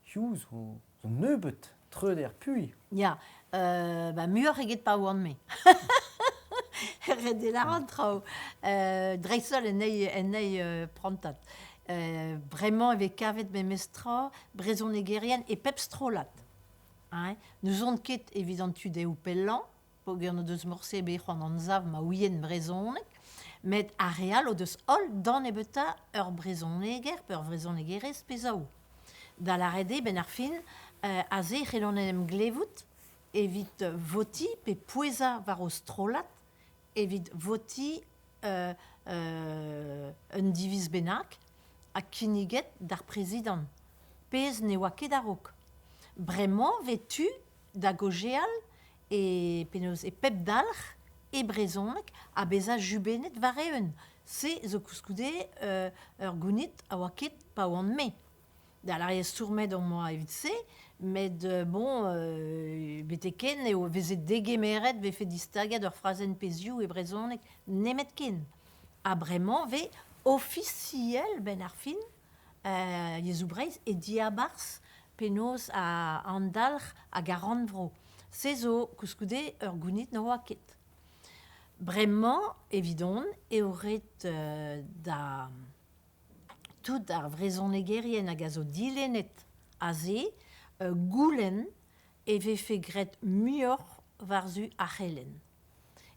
Hiziv zo nebeut treut er puilh. Ya, ba muioc'h eget pa oan-me. Ret eo lâret an traoù. Dreist-holl en eil, en eil prantad. Bremañ e vez kavet memestra brezhonegerien e pep strollad. Hein. N'ouzon ket evit an tu dehou pellañ, peogwir n'o deus morse bet c'hoant anzav ma ouient brezhoneg, met ar re all o deus holl da nebeutañ ur brezhoneger pe ur vrezhonegerez pe zaou. Da lâret eo, 'benn ar fin, aze e c'hellont en em glevout evit votiñ pe pouezañ war o strollad evit votiñ un diviz bennak ha kinniget d'ar prezidant, pezh ne oa ket a-raok. Bremañ 'vez tu da gaozeal e penaos e pep dalc'h e brezhoneg ha bezañ jubennet war-eeun. Se zo koulskoude ur gounid a oa ket pa oan-me. Da lâret stourmet on moa evit se, met bon, betek ken eo veze degemeret 'vefe distaget ur frazenn pezhioù e brezhoneg nemetken. Ha bremañ 'vez ofisiel 'benn ar fin yezhoù Breizh e diabarzh penaos an dalc'h hag ar rannvro. Se zo koulskoude ur gounid ne oa ket. Bremañ, evidon, eo ret da tout ar vrezhonegerien hag a zo dilennet aze goulenn e vefe graet muioc'h war-zu ar c'helenn.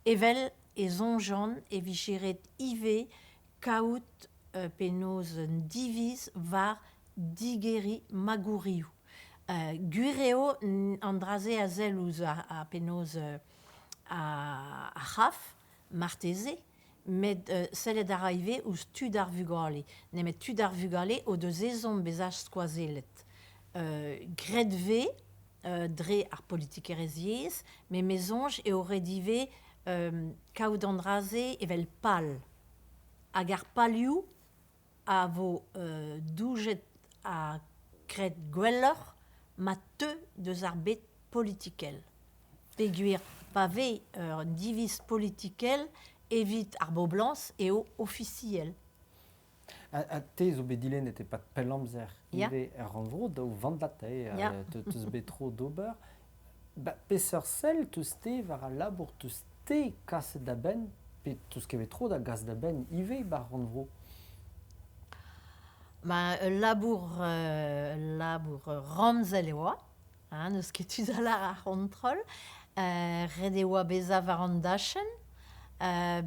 Evel e soñjan e vije ret ivez kaout penaos un diviz war digeriñ magourioù. Gwir eo an dra-se a sell ouzh ar penaos ar c'hraf, marteze, met sellet a ra ivez ouzh tud ar vugale. Nemet tud ar vugale o deus ezhomm bezañ skoazellet. Graet 'vez dre ar politikerezh yezh, met me soñj eo ret ivez kaout an dra-se evel pal. Hag ar palioù a vo doujet ha graet gwelloc'h ma teu deus ar bed politikel. Peogwir pa vez un diviz politikel evit ar boblañs eo ofisiel. Ha te zo bet dilennet e-pad pell amzer ivez er rannvro, daou vandat eo teus bet tro d'ober. Ba, peseurt sell 'teus-te war al labour 'teus-te kaset da benn, pe 'teus ket bet tro da gas da benn ivez 'ba rannvro? Ma, ul labour ramzel e oa, hein, n'eus ket tu da lâr ar c'hontrol. Ret e oa bezañ war an dachenn,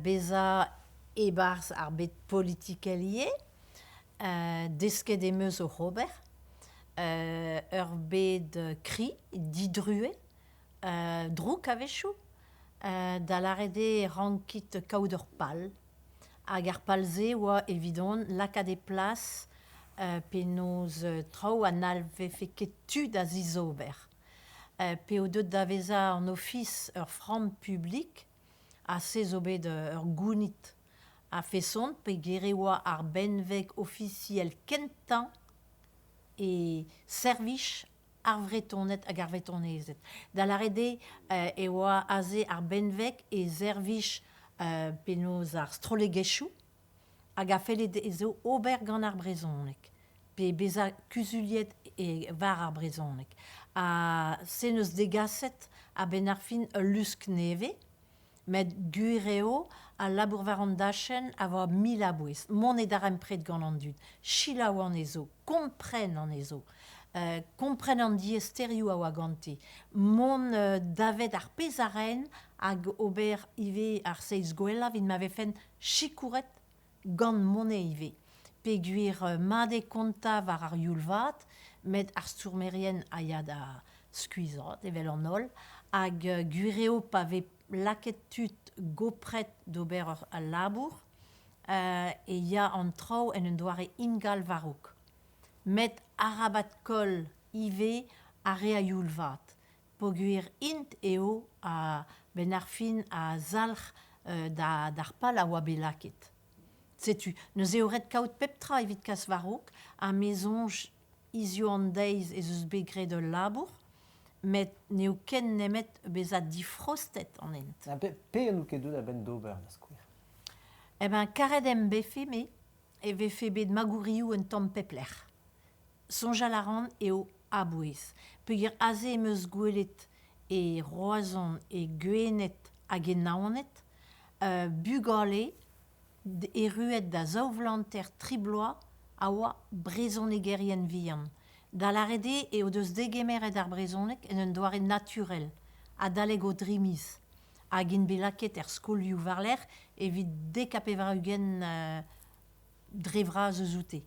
bezañ e-barzh ar bed politikel ivez. Desket em eus oc'h ober. Ur bed kri, didruez, drouk a-wechoù. Da lâret eo e rankit kaout ur pal. Hag ar pal-se oa evidon lakaat e plas penaos traoù ha n'hallvefe ket tu da zizober. P'eo deuet da vezañ an ofis ur framm publik, ha se zo bet ur gounid a-feson peogwir e oa ar benveg ofisiel kentañ e servij ar Vretoned hag ar Vretonezed. Da lâret eo e oa aze ar benveg e servij penaos ar strollegezhioù hag a felle dezho ober gant ar brezhoneg pe bezañ kuzuliet war ar brezhoneg. Ha se 'neus degaset a-benn ar fin ul lusk nevez, met gwir eo al labour war an dachenn a oa mil a-bouez. Mont e darempred gant an dud, selaou anezho, kompren anezho, kompren an diaesterioù a oa gante, mont davet ar pezh a raent hag ober ivez ar seizh gwellañ evit ma vefent sikouret gant moneiz ivez. Peogwir mat eo kontañ war ar youl vat, met ar stourmerien a ya da skuizhaat evel an holl, hag gwir eo pa vez lakaet tud gopret d'ober al labour e ya an traoù en un doare ingal war-raok. Met arabat koll ivez ar re a youl vat, peogwir int eo a-benn ar fin a zalc'h d'ar pal a oa bet lakaet. Setu, neuze eo ret kaout pep tra evit kas war-raok ha me soñj Hiziv an deiz ez eus bet graet ul labour, met n'eo ken nemet bezañ difraostet an hent. Ha pe, pe n'out ket deuet a-benn d'ober, da skouer? Eh ben, karet em befe, me, e vefe bet magourioù un tamm pep lec'h. Soñjal a ran eo a-bouez. Peogwir aze em eus gwelet e Roazhon, e Gwened hag e Naoned bugale erruet da zaou vloaz hanter tri bloaz a oa brezhonegerien vihan. Da lâret eo eo deus degemeret ar brezhoneg en un doare naturel, adalek o dri miz. Hag int bet lakaet er skolioù war-lerc'h evit 90 dre vras eus oute.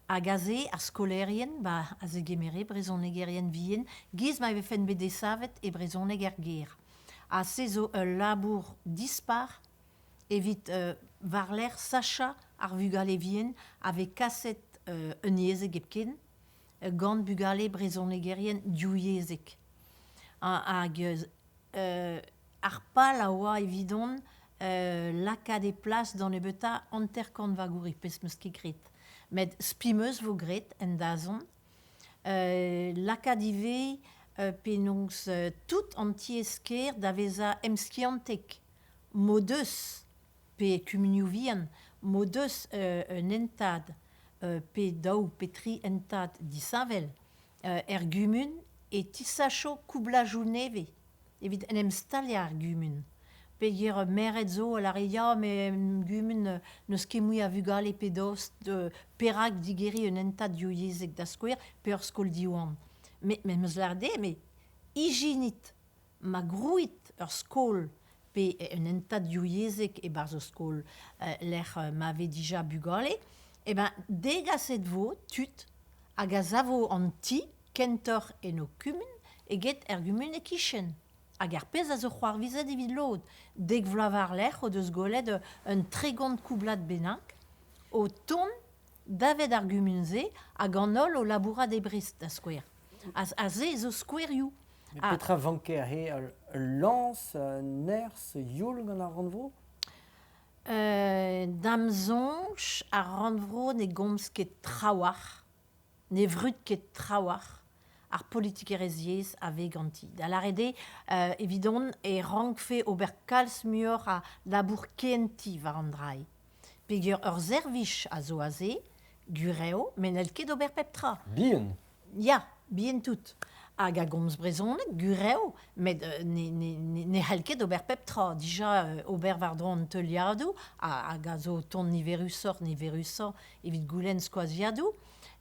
Hag aze, ar skolaerien ba, a zegemere brezhonegerien vihan, giz ma vefen bet desavet e brezhoneg er gêr. Ha se zo ul labour dispar evit war-lerc'h sachañ ar vugale vihan a vez kaset un yezheg hepken gant bugale brezhonegerien divyezhek. Hag ar pal a oa evidon lakaat e plas d'an nebeutañ 50 vagouri, pezh 'meus ket graet. Met spi 'meus 'vo graet en dazont. Lakaat ivez penaos tout an tiez-kêr da vezañ emskiantek m'o deus, pe kumunioù vihan, m'o deus un hentad pe daou pe tri hentad disheñvel er gumun e tisacho koublajoù nevez evit en em staliañ ar gumun. Peogwir maered zo a lâre ya met gumun n'eus ket mui a vugale pe dost, perak digeriñ un hentad divyezhek da skouer pe ur skol Diwan. Met me 'm eus lâret dezhe, met ijinit ma grouit ur skol pe un hentad divyezhek e-barzh ur skol lec'h ma vez dija bugale, eh ben degaset 'vo tud hag a savo an ti kentoc'h en ho kumun eget er gumun e-kichen. Hag ar pezh a zo c'hoarvezet evit lod, 10 vloaz war-lerc'h o deus gwelet un 30 koublad bennak o tont davet ar gumun-se hag an holl o labourat e Brest, da skouer. Ha se zo skouerioù. Met petra vanke aze? Ul lañs, un nerzh, youl gant ar rannvro? Da'm soñj, ar rannvro ne gomz ket trawalc'h, ne vrud ket trawalc'h ar politikerezh yezh a vez ganti. Da lâret eo, evidon e rankfe ober kalz muioc'h a labour kehentiñ war an dra-se. Peogwir ur servij a zo aze, gwir eo, met n'hell ket ober pep tra. Bihan. Ya, bihan tout. Hag a gomz brezhoneg, gwir eo, met ne c'hell ket ober pep tra. Dija ober war-dro an teuliadoù, hag a zo o tont niverusoc'h-niverusañ evit goulenn skoaziadoù.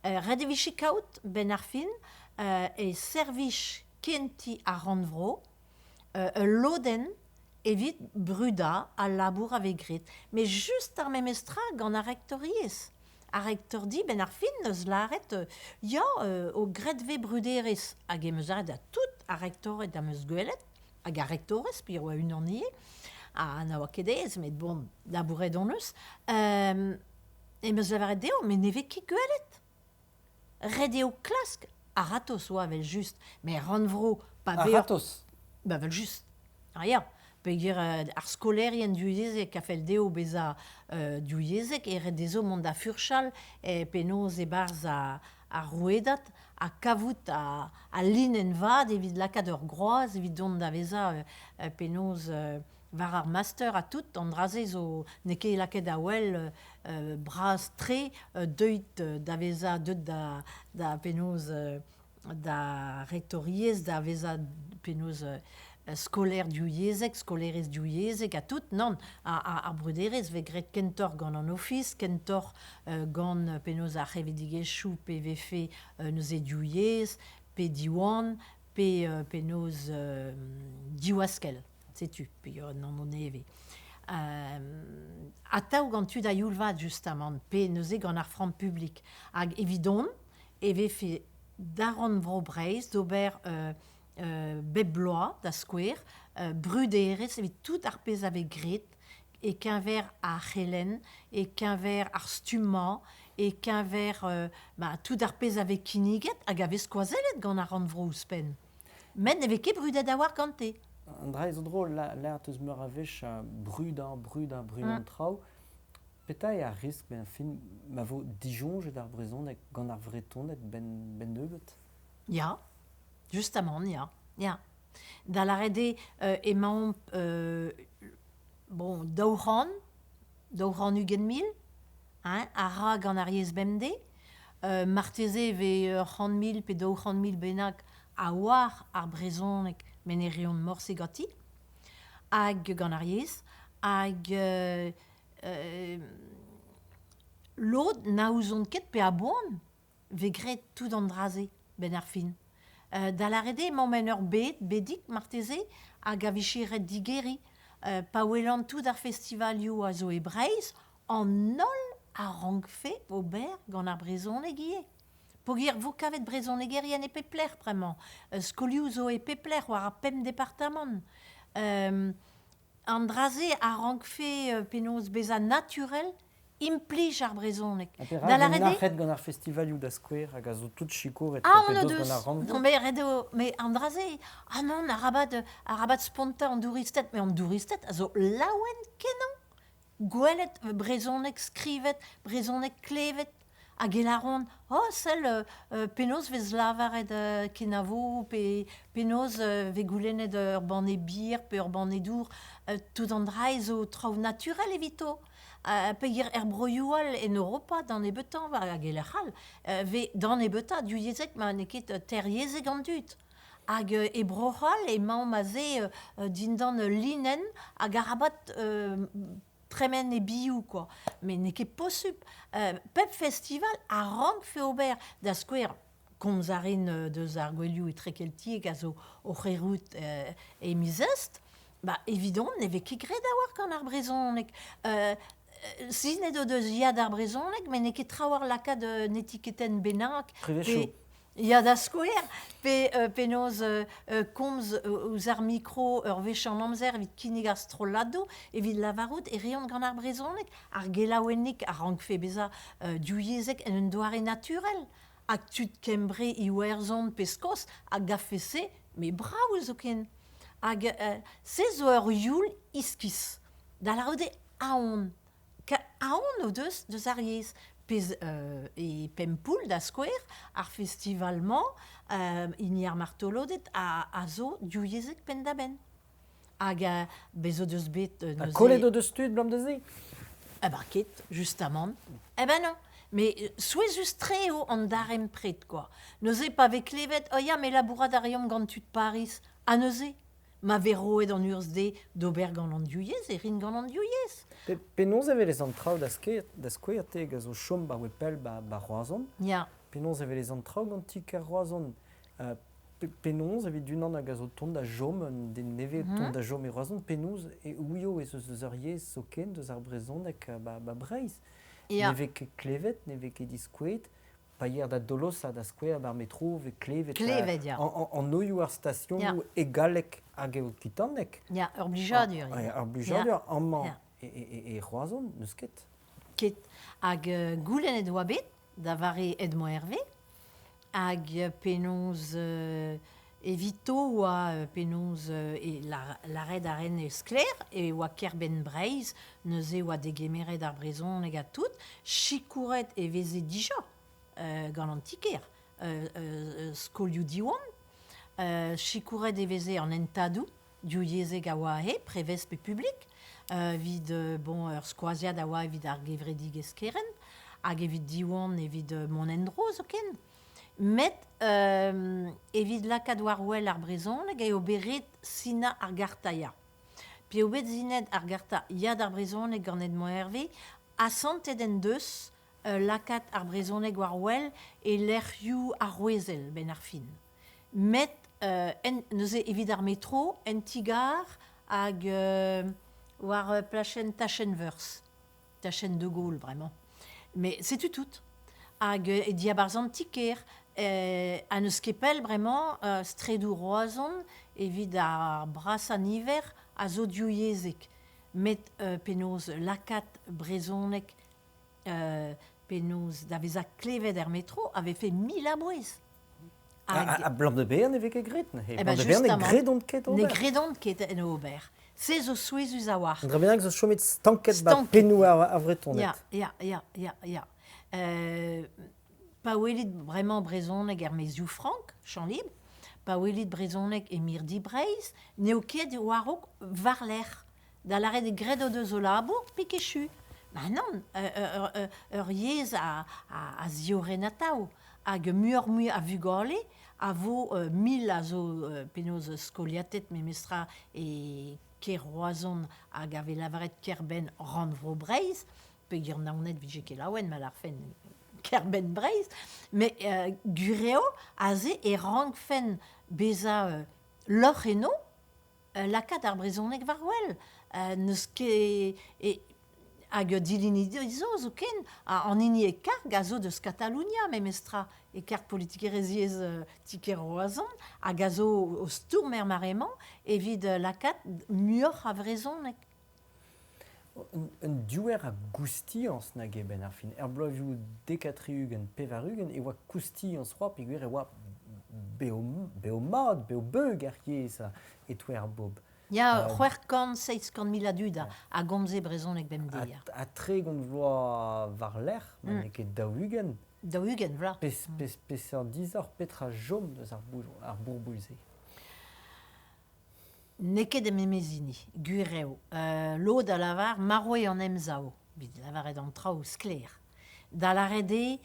Ret e vije kaout, 'benn ar fin, e servij kentiñ ar rannvro ul lodenn evit brudañ al labour a vez graet. Met just ar memes tra gant ar rektoriezh. Ar rektordi, 'benn ar fin, 'neus lâret ya, o graet 'vez bruderezh. Hag em eus lâret da tout ar rektored am eus gwelet, hag ar rektorez, pe oa unan ivez, ha na oa ket aes, met bon, labouret hon eus. Em eus lavaret dezho, met ne vez ket gwelet. Ret eo klask a-ratozh oa evel-just, met rannvro pa vez... A-ratozh? Ba evel-just. Ah ya, peogwir ar skolaerien divyezhek a fell dezho bezañ divyezhek e ret dezho mont da furchal penaos e-barzh ar rouedad ha kavout al linenn vat evit lakaat ur groaz evit dont da vezañ penaos war ar master ha tout, an dra-se zo n'eo ket lakaet a-wel bras-tre deuit da vezañ deuet da penaos da rektoriezh da vezañ penaos skolaer divyezhek, skolaerez divyezhek ha tout, nann, ar bruderezh vez graet kentoc'h gant an ofis, kentoc'h gant penaos ar c'hevredigezhioù pe vefe neuze divyezh, pe Diwan, pe penaos Diwaskell. Setu peogwir un anv nevez. Atav gant tud a-youl vat justamant, pe neuze gant ar framm publik. Hag evidon e vefe da Rannvro Breizh d'ober bep bloaz, da skouer, bruderezh evit tout ar pezh a vez graet e-keñver ar c'helenn, e-keñver ar stummañ, e-keñver tout ar pezh a vez kinniget hag a vez skoazellet gant ar Rannvro ouzhpenn. Met ne vez ket brudet a-walc'h gante. An dra zo drol, lâret eus meur a wech brudañ, brudañ, brudañ traoù. Petra eo ar riskl 'benn ar fin ma vo disoñjet ar brezhoneg gant ar Vretoned 'benn nebeut? Ya, justamant, ya, ya. Da lâret eo emaomp bon 200, 220 000 hein, a ra gant ar yezh bemdez. Marteze e vez 100 000 pe 200 000 bennak a oar ar brezhoneg met ne reont morse ganti hag gant ar yezh. Hag lod na ouzont ket pe a-boan 'vez graet tout an dra-se 'benn ar fin. Da lâret eo emaomp en ur bed, bedig marteze, hag a vije ret digeriñ. Pa welan tout ar festivalioù a zo e Breizh, an holl a rankfe ober gant ar brezhoneg ivez. Peogwir 'vo kavet brezhonegerien e pep lec'h bremañ. Skolioù zo e pep lec'h war ar pemp departamant. An dra-se a rankfe penaos bezañ naturel implij ar brezhoneg. Ha perak Da lâret eo nac'het gant ar festivalioù da skouer hag a zo tout sikouret Ah, on o deus. gant ar rannvro? Non, mais ret eo, mais an dra-se, ah non, arabat, arabat spontañ an douristed, mais an douristed a zo laouen kenañ. Gwelet brezhoneg skrivet, brezhoneg klevet, hag e lâront, oh sell, penaos 'vez lavaret kenavo, pe penaos 'vez goulennet ur banne bier pe ur banne dour, tout an dra zo traoù naturel evito. Peogwir er broioù all en Europa d'an nebeutañ, hag e lec'h all, 'vez d'an nebeutañ divyezhek ma n'eo ket teryezhek an dud. Hag e Bro-C'hall emaomp aze dindan ul linenn hag arabat tremen e-biou kwa. Met n'eo ket posupl. Pep festival a rankfe ober, da skouer, komz a rin deus ar gouelioù etrekeltiek a zo oc'h erruout e miz Eust, ba evidon ne vez ket graet a-walc'h gant ar brezhoneg. Sinet o deus ya d'ar brezhoneg, met n'eo ket trawalc'h lakaat un etiketenn bennak. Privezioù. Ya, da skouer, pe penaos komz ouzh ar mikro ur wech an amzer evit kinnig ar strolladoù, evit lavarout e reont gant ar brezhoneg, ar gelaouennig a rankfe bezañ divyezhek en un doare naturel. Ha tud Kembre, Iwerzhon pe Skos a gavfe se, met brav zoken. Hag se zo ur youl iskis. Da lavarout eo aon. Aon o deus deus ar yezh. Pezh e Pempoull, da skouer, ar festival-mañ, hini ar martoloded, a zo divyezhek penn-da-benn. Hag bez' o deus bet neuze... Ha kollet o deus tud 'blam da se? Eh ben ket, justamant. Eh ben non. Mais souezhus-tre eo an darempred, quoi. Neuze pa vez klevet, oh ya, mais labourat a reomp gant tud Pariz. Ha neuze? Ma vez roet an urzh dezhe d'ober gant an div yezh, e rin gant an div yezh. Penaos e welez an traoù da skouer, da skouer te hag a zo chom 'baoe pell 'ba 'ba Roazhon? Ya. Penaos e welez an traoù gant ti-kêr Roazhon? Penaos evit unan hag a zo tont da chom, un den nevez tont da chom e Roazhon, penaos e ouio ez eus eus ur yezh zoken, deus ar brezhoneg 'ba 'ba Breizh? Ya. Ne vez ket klevet, ne vez ket diskouezet. Pa yer da Dolosa, da skouer, d'ar metro, vez klevet, klevet ya. An oioù ar stasionoù e galleg hag e okitaneg. Ya, ur blijadur. Ur blijadur amañ e Roazhon, n'eus ket. Ket. Hag goulennet oa bet da vare Edmond Hervé, hag penaos evito oa penaos e lâret a ren e sklaer e oa kêr-benn Breizh, neuze e oa degemeret ar brezhoneg ha tout, sikouret e veze dija gant an ti-kêr, skolioù Diwan, sikouret e veze an hentadoù divyezhek a oa aze, prevez pe publik, evit bon ur skoaziad a oa evit ar gevredigezh kerent hag evit Diwan evit mont en-dro zoken. Met evit lakaat war-wel ar brezhoneg eo bet ret sinañ ar garta Ya. P'eo bet sinet ar garta Ya d'ar brezhoneg gant Edmond Hervé, asantet en deus lakaat ar brezhoneg war-wel e lec'hioù arouezel 'benn ar fin. Met en, neuze evit ar metro, en ti-gar hag war plachenn Tachenn-Veurzh. Tachenn de Gaulle bremañ. Mais setu tout. Hag e diabarzh an ti-kêr, ha n'eus ket pell bremañ straedoù Roazhon evit ar brasañ niver a zo divyezhek. Met penaos lakaat brezhoneg penaos da vezañ klevet er metro a vefe mil a bouez. Hag A blam de bean e vez ket graet neuze. Eh Blam ben de bean ne justement, gredont ket ne ober. gredont ket en ober. Se zo souezhus a-walc'h. An dra bennak zo chomet stanket ba Stanket. pennoù ar Vretoned. Ya, ya, ya, ya, ya. Pa welit bremañ brezhoneg er maezioù frank, champ libre, pa welit brezhoneg e mirdi Breizh, n'eo ket war-raok war-lerc'h. Da lâret eo graet o deus o labour, pik echu. Ma nann, ur yezh a ziorren atav. Hag muioc'h-mui a vugale a vo 1000 a zo penaos skoliatet memestra e kêr Roazhon hag a vez lavaret kêr-benn rannvro Breizh, peogwir Naoned 'vije ket laouen ma lârfen kêr-benn Breizh, met gwir eo aze e rankfen bezañ lorc'h eno lakaat ar brezhoneg war-wel. N'eus ket hag dilennidi zo zoken, an hini e karg a zo deus Katalonia memestra, e karg politikerezhiezh ti-kêr Roazhon, hag a zo o stourm er mare-mañ evit lakaat muioc'h a vrezhoneg. Un diouer a goustiañs nag eo benn ar fin. Er bloavezhioù 70 80 e oa koustiañs c'hoazh peogwir e oa bev-mat, bev-beug ar yezh e-touez ar bobl. Ya, 600, 700 mil a dud a gomze brezhoneg bemdez. Ya. Ha 30 vloaz war-lerc'h, ma n'eo ket 40. 40 vloaz. Peseurt disoc'h, petra chom deus ar bourbouilh-se? N'eo ket em memes hini, gwir eo. Lod a lavar marv eo an Emsav, evit lavaret an traoù sklaer. Da lâret eo,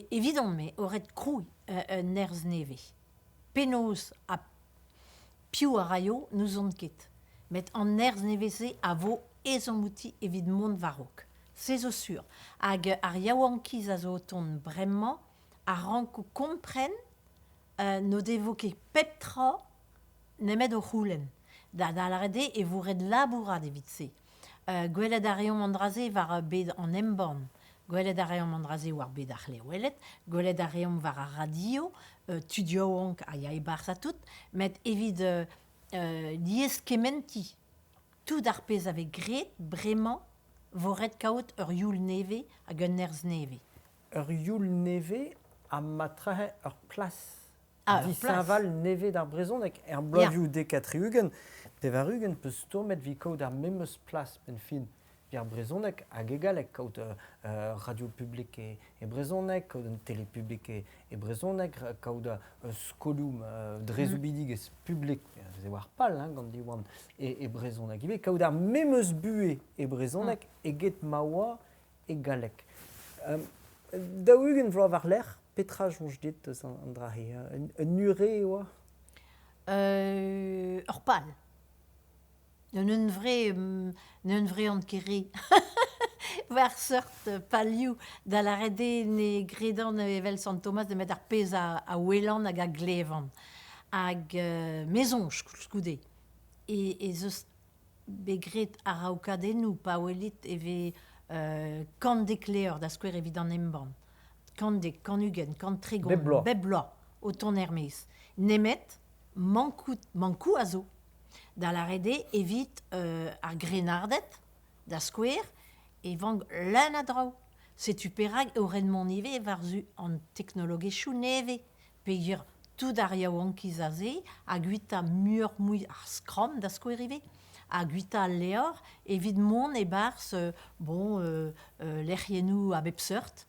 evidon-me, o ret krouiñ un nerzh nevez. Penaos ha piv a raio, n'ouzon ket. Met an nerzh nevez-se a vo ezhomm outi evit mont war-raok. Se zo sur. Hag ar yaouankiz a zo o tont bremañ a ranko kompren n'o devo ket pep tra nemet o c'houlenn. Da lâret eo e vo ret labourat evit se. Gwelet a reomp an dra-se war bed an embann. Gwelet a reomp an dra-se war bed ar c'hleweled. Gwelet a reomp war ar radio, tud yaouank a ya e-barzh ha tout. Met evit lieskementiñ tout ar pezh a vez graet bremañ vo ret kaout ur youl nevez hag un nerzh nevez. Ur youl nevez ha ma trahe ur plas dishañval nevez d'ar brezhoneg. Er bloavezhioù 70, 80 peus stourmet evit kaout ar memes plas benn fin ar brezhoneg hag e galleg, kaout radio publik e brezhoneg, kaout un tele publik e brezhoneg, kaout skolioù dre soubidigezh publik, se oa ar pal hein, gant Diwan, e brezhoneg ivez, kaout ar memes buhez e brezhoneg eget ma oa e galleg. 40 vloaz war-lerc'h, petra soñj dit eus an dra-se? Un ure e oa? Ur pal. Un hunvre an ket re. War seurt palioù da lâret eo ne gredan evel Sant Thomas nemet ar pezh a welan hag a glevan. Hag me soñj koulskoude ez eus bet graet araokadennoù pa welit e vez 110 levr da skouer evit an embann. 110, 120, 130 Bep bloaz. Bep bloaz o tont er-maez. Nemet mankoù a zo. Da lâret eo evit ar grennarded, da skouer, e vank leun a draoù. Setu perak eo ret mont ivez war-zu an teknologiezhioù nevez. Peogwir tout ar yaouankiz aze a guita muioc'h-mui ar skramm da skouer ivez, a guita al levr evit mont e-barzh bon, lec'hiennoù a bep seurt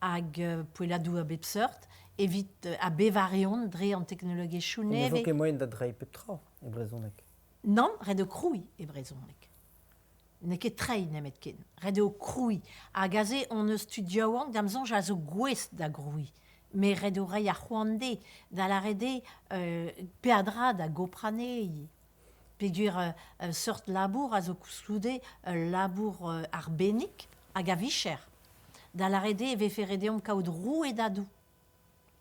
hag poelladoù a bep seurt evit a bevareont dre an teknologiezhioù Ne vo nevez. ket moaien da dreiñ pep tra e brezhoneg. Nann, ret eo krouiñ e brezhoneg. N'eo ket treiñ nemetken. Ret eo krouiñ. Hag aze hon eus tud yaouank da'm soñj a zo gouest da grouiñ. Met ret eo reiñ ar c'hoant dezhe, da lâret eo peadra da goprañ anezhe. Peogwir seurt labour a zo koulskoude ul labour arbennik hag a vicher. Da lâret eo e vefe ret deomp kaout rouedadoù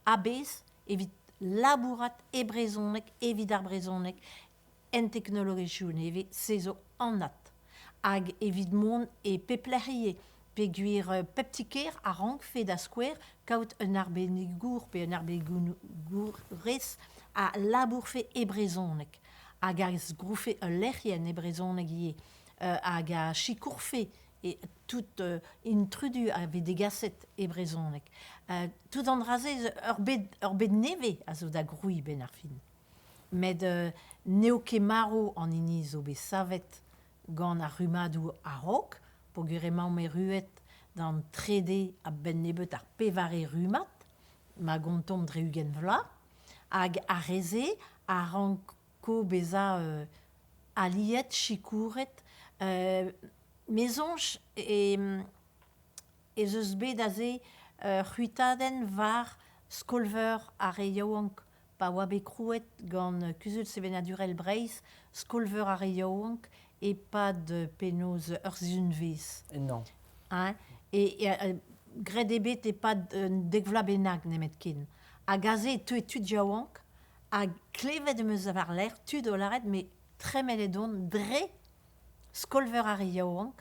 a-bezh evit labourat e brezhoneg, evit ar brezhoneg, en teknologiezhioù nevez, se zo anat. Hag evit mont e pep lec'h ivez, peogwir pep ti-kêr a rankfe da skouer kaout un arbennigour pe un arbennigourez a labourfe e brezhoneg hag a zgroufe ul lec'hienn e brezhoneg ivez hag a sikourfe E tout intrudu a vez degaset e brezhoneg. Tout an dra-se ur bed, ur bed nevez a zo da grouiñ 'benn ar fin. Met n'eo ket marv an hini zo bet savet gant ar rummadoù a-raok, peogwir emaomp erruet d'an trede a-benn nebeut ar pevare rummad, ma gontomp dre 20 vloaz, hag ar re-se a ranko bezañ aliet, sikouret. Me soñj ez eus bet aze ur c'hwitadenn war skol-veur ar re yaouank pa oa bet krouet gant Kuzul Sevenadurel Breizh skol-veur ar re yaouank e-pad penaos ur sizhunvezh. Ennañ. Hein? E, graet eo bet e-pad un dek vloaz bennak nemetken. Hag aze e teue tud yaouank ha klevet em eus war-lerc'h tud o lâret me tremenet on dre skol-veur ar re yaouank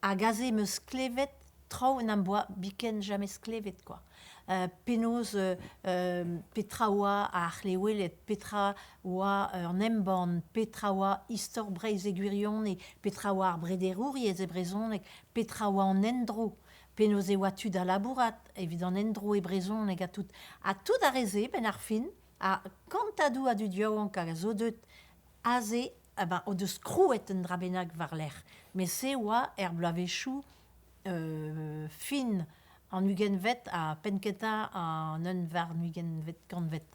hag aze em eus klevet traoù n'am boa biken james klevet quoi. Penaos petra oa ar c'hleweled, petra oa an embann, petra oa istor Breizh e gwirionez, petra oa ar brederouriezh e brezhoneg, petra oa an endro, penaos e oa tu da labourat evit an endro e brezhoneg ha tout. Ha tout ar re-se, 'benn ar fin, ha kantadoù a dud yaouank hag a zo deuet aze eh o deus krouet un dra bennak war-lerc'h. Met se oa er bloavezhioù fin an ugentvet ha penn-kentañ an un warn-ugentvet kantved.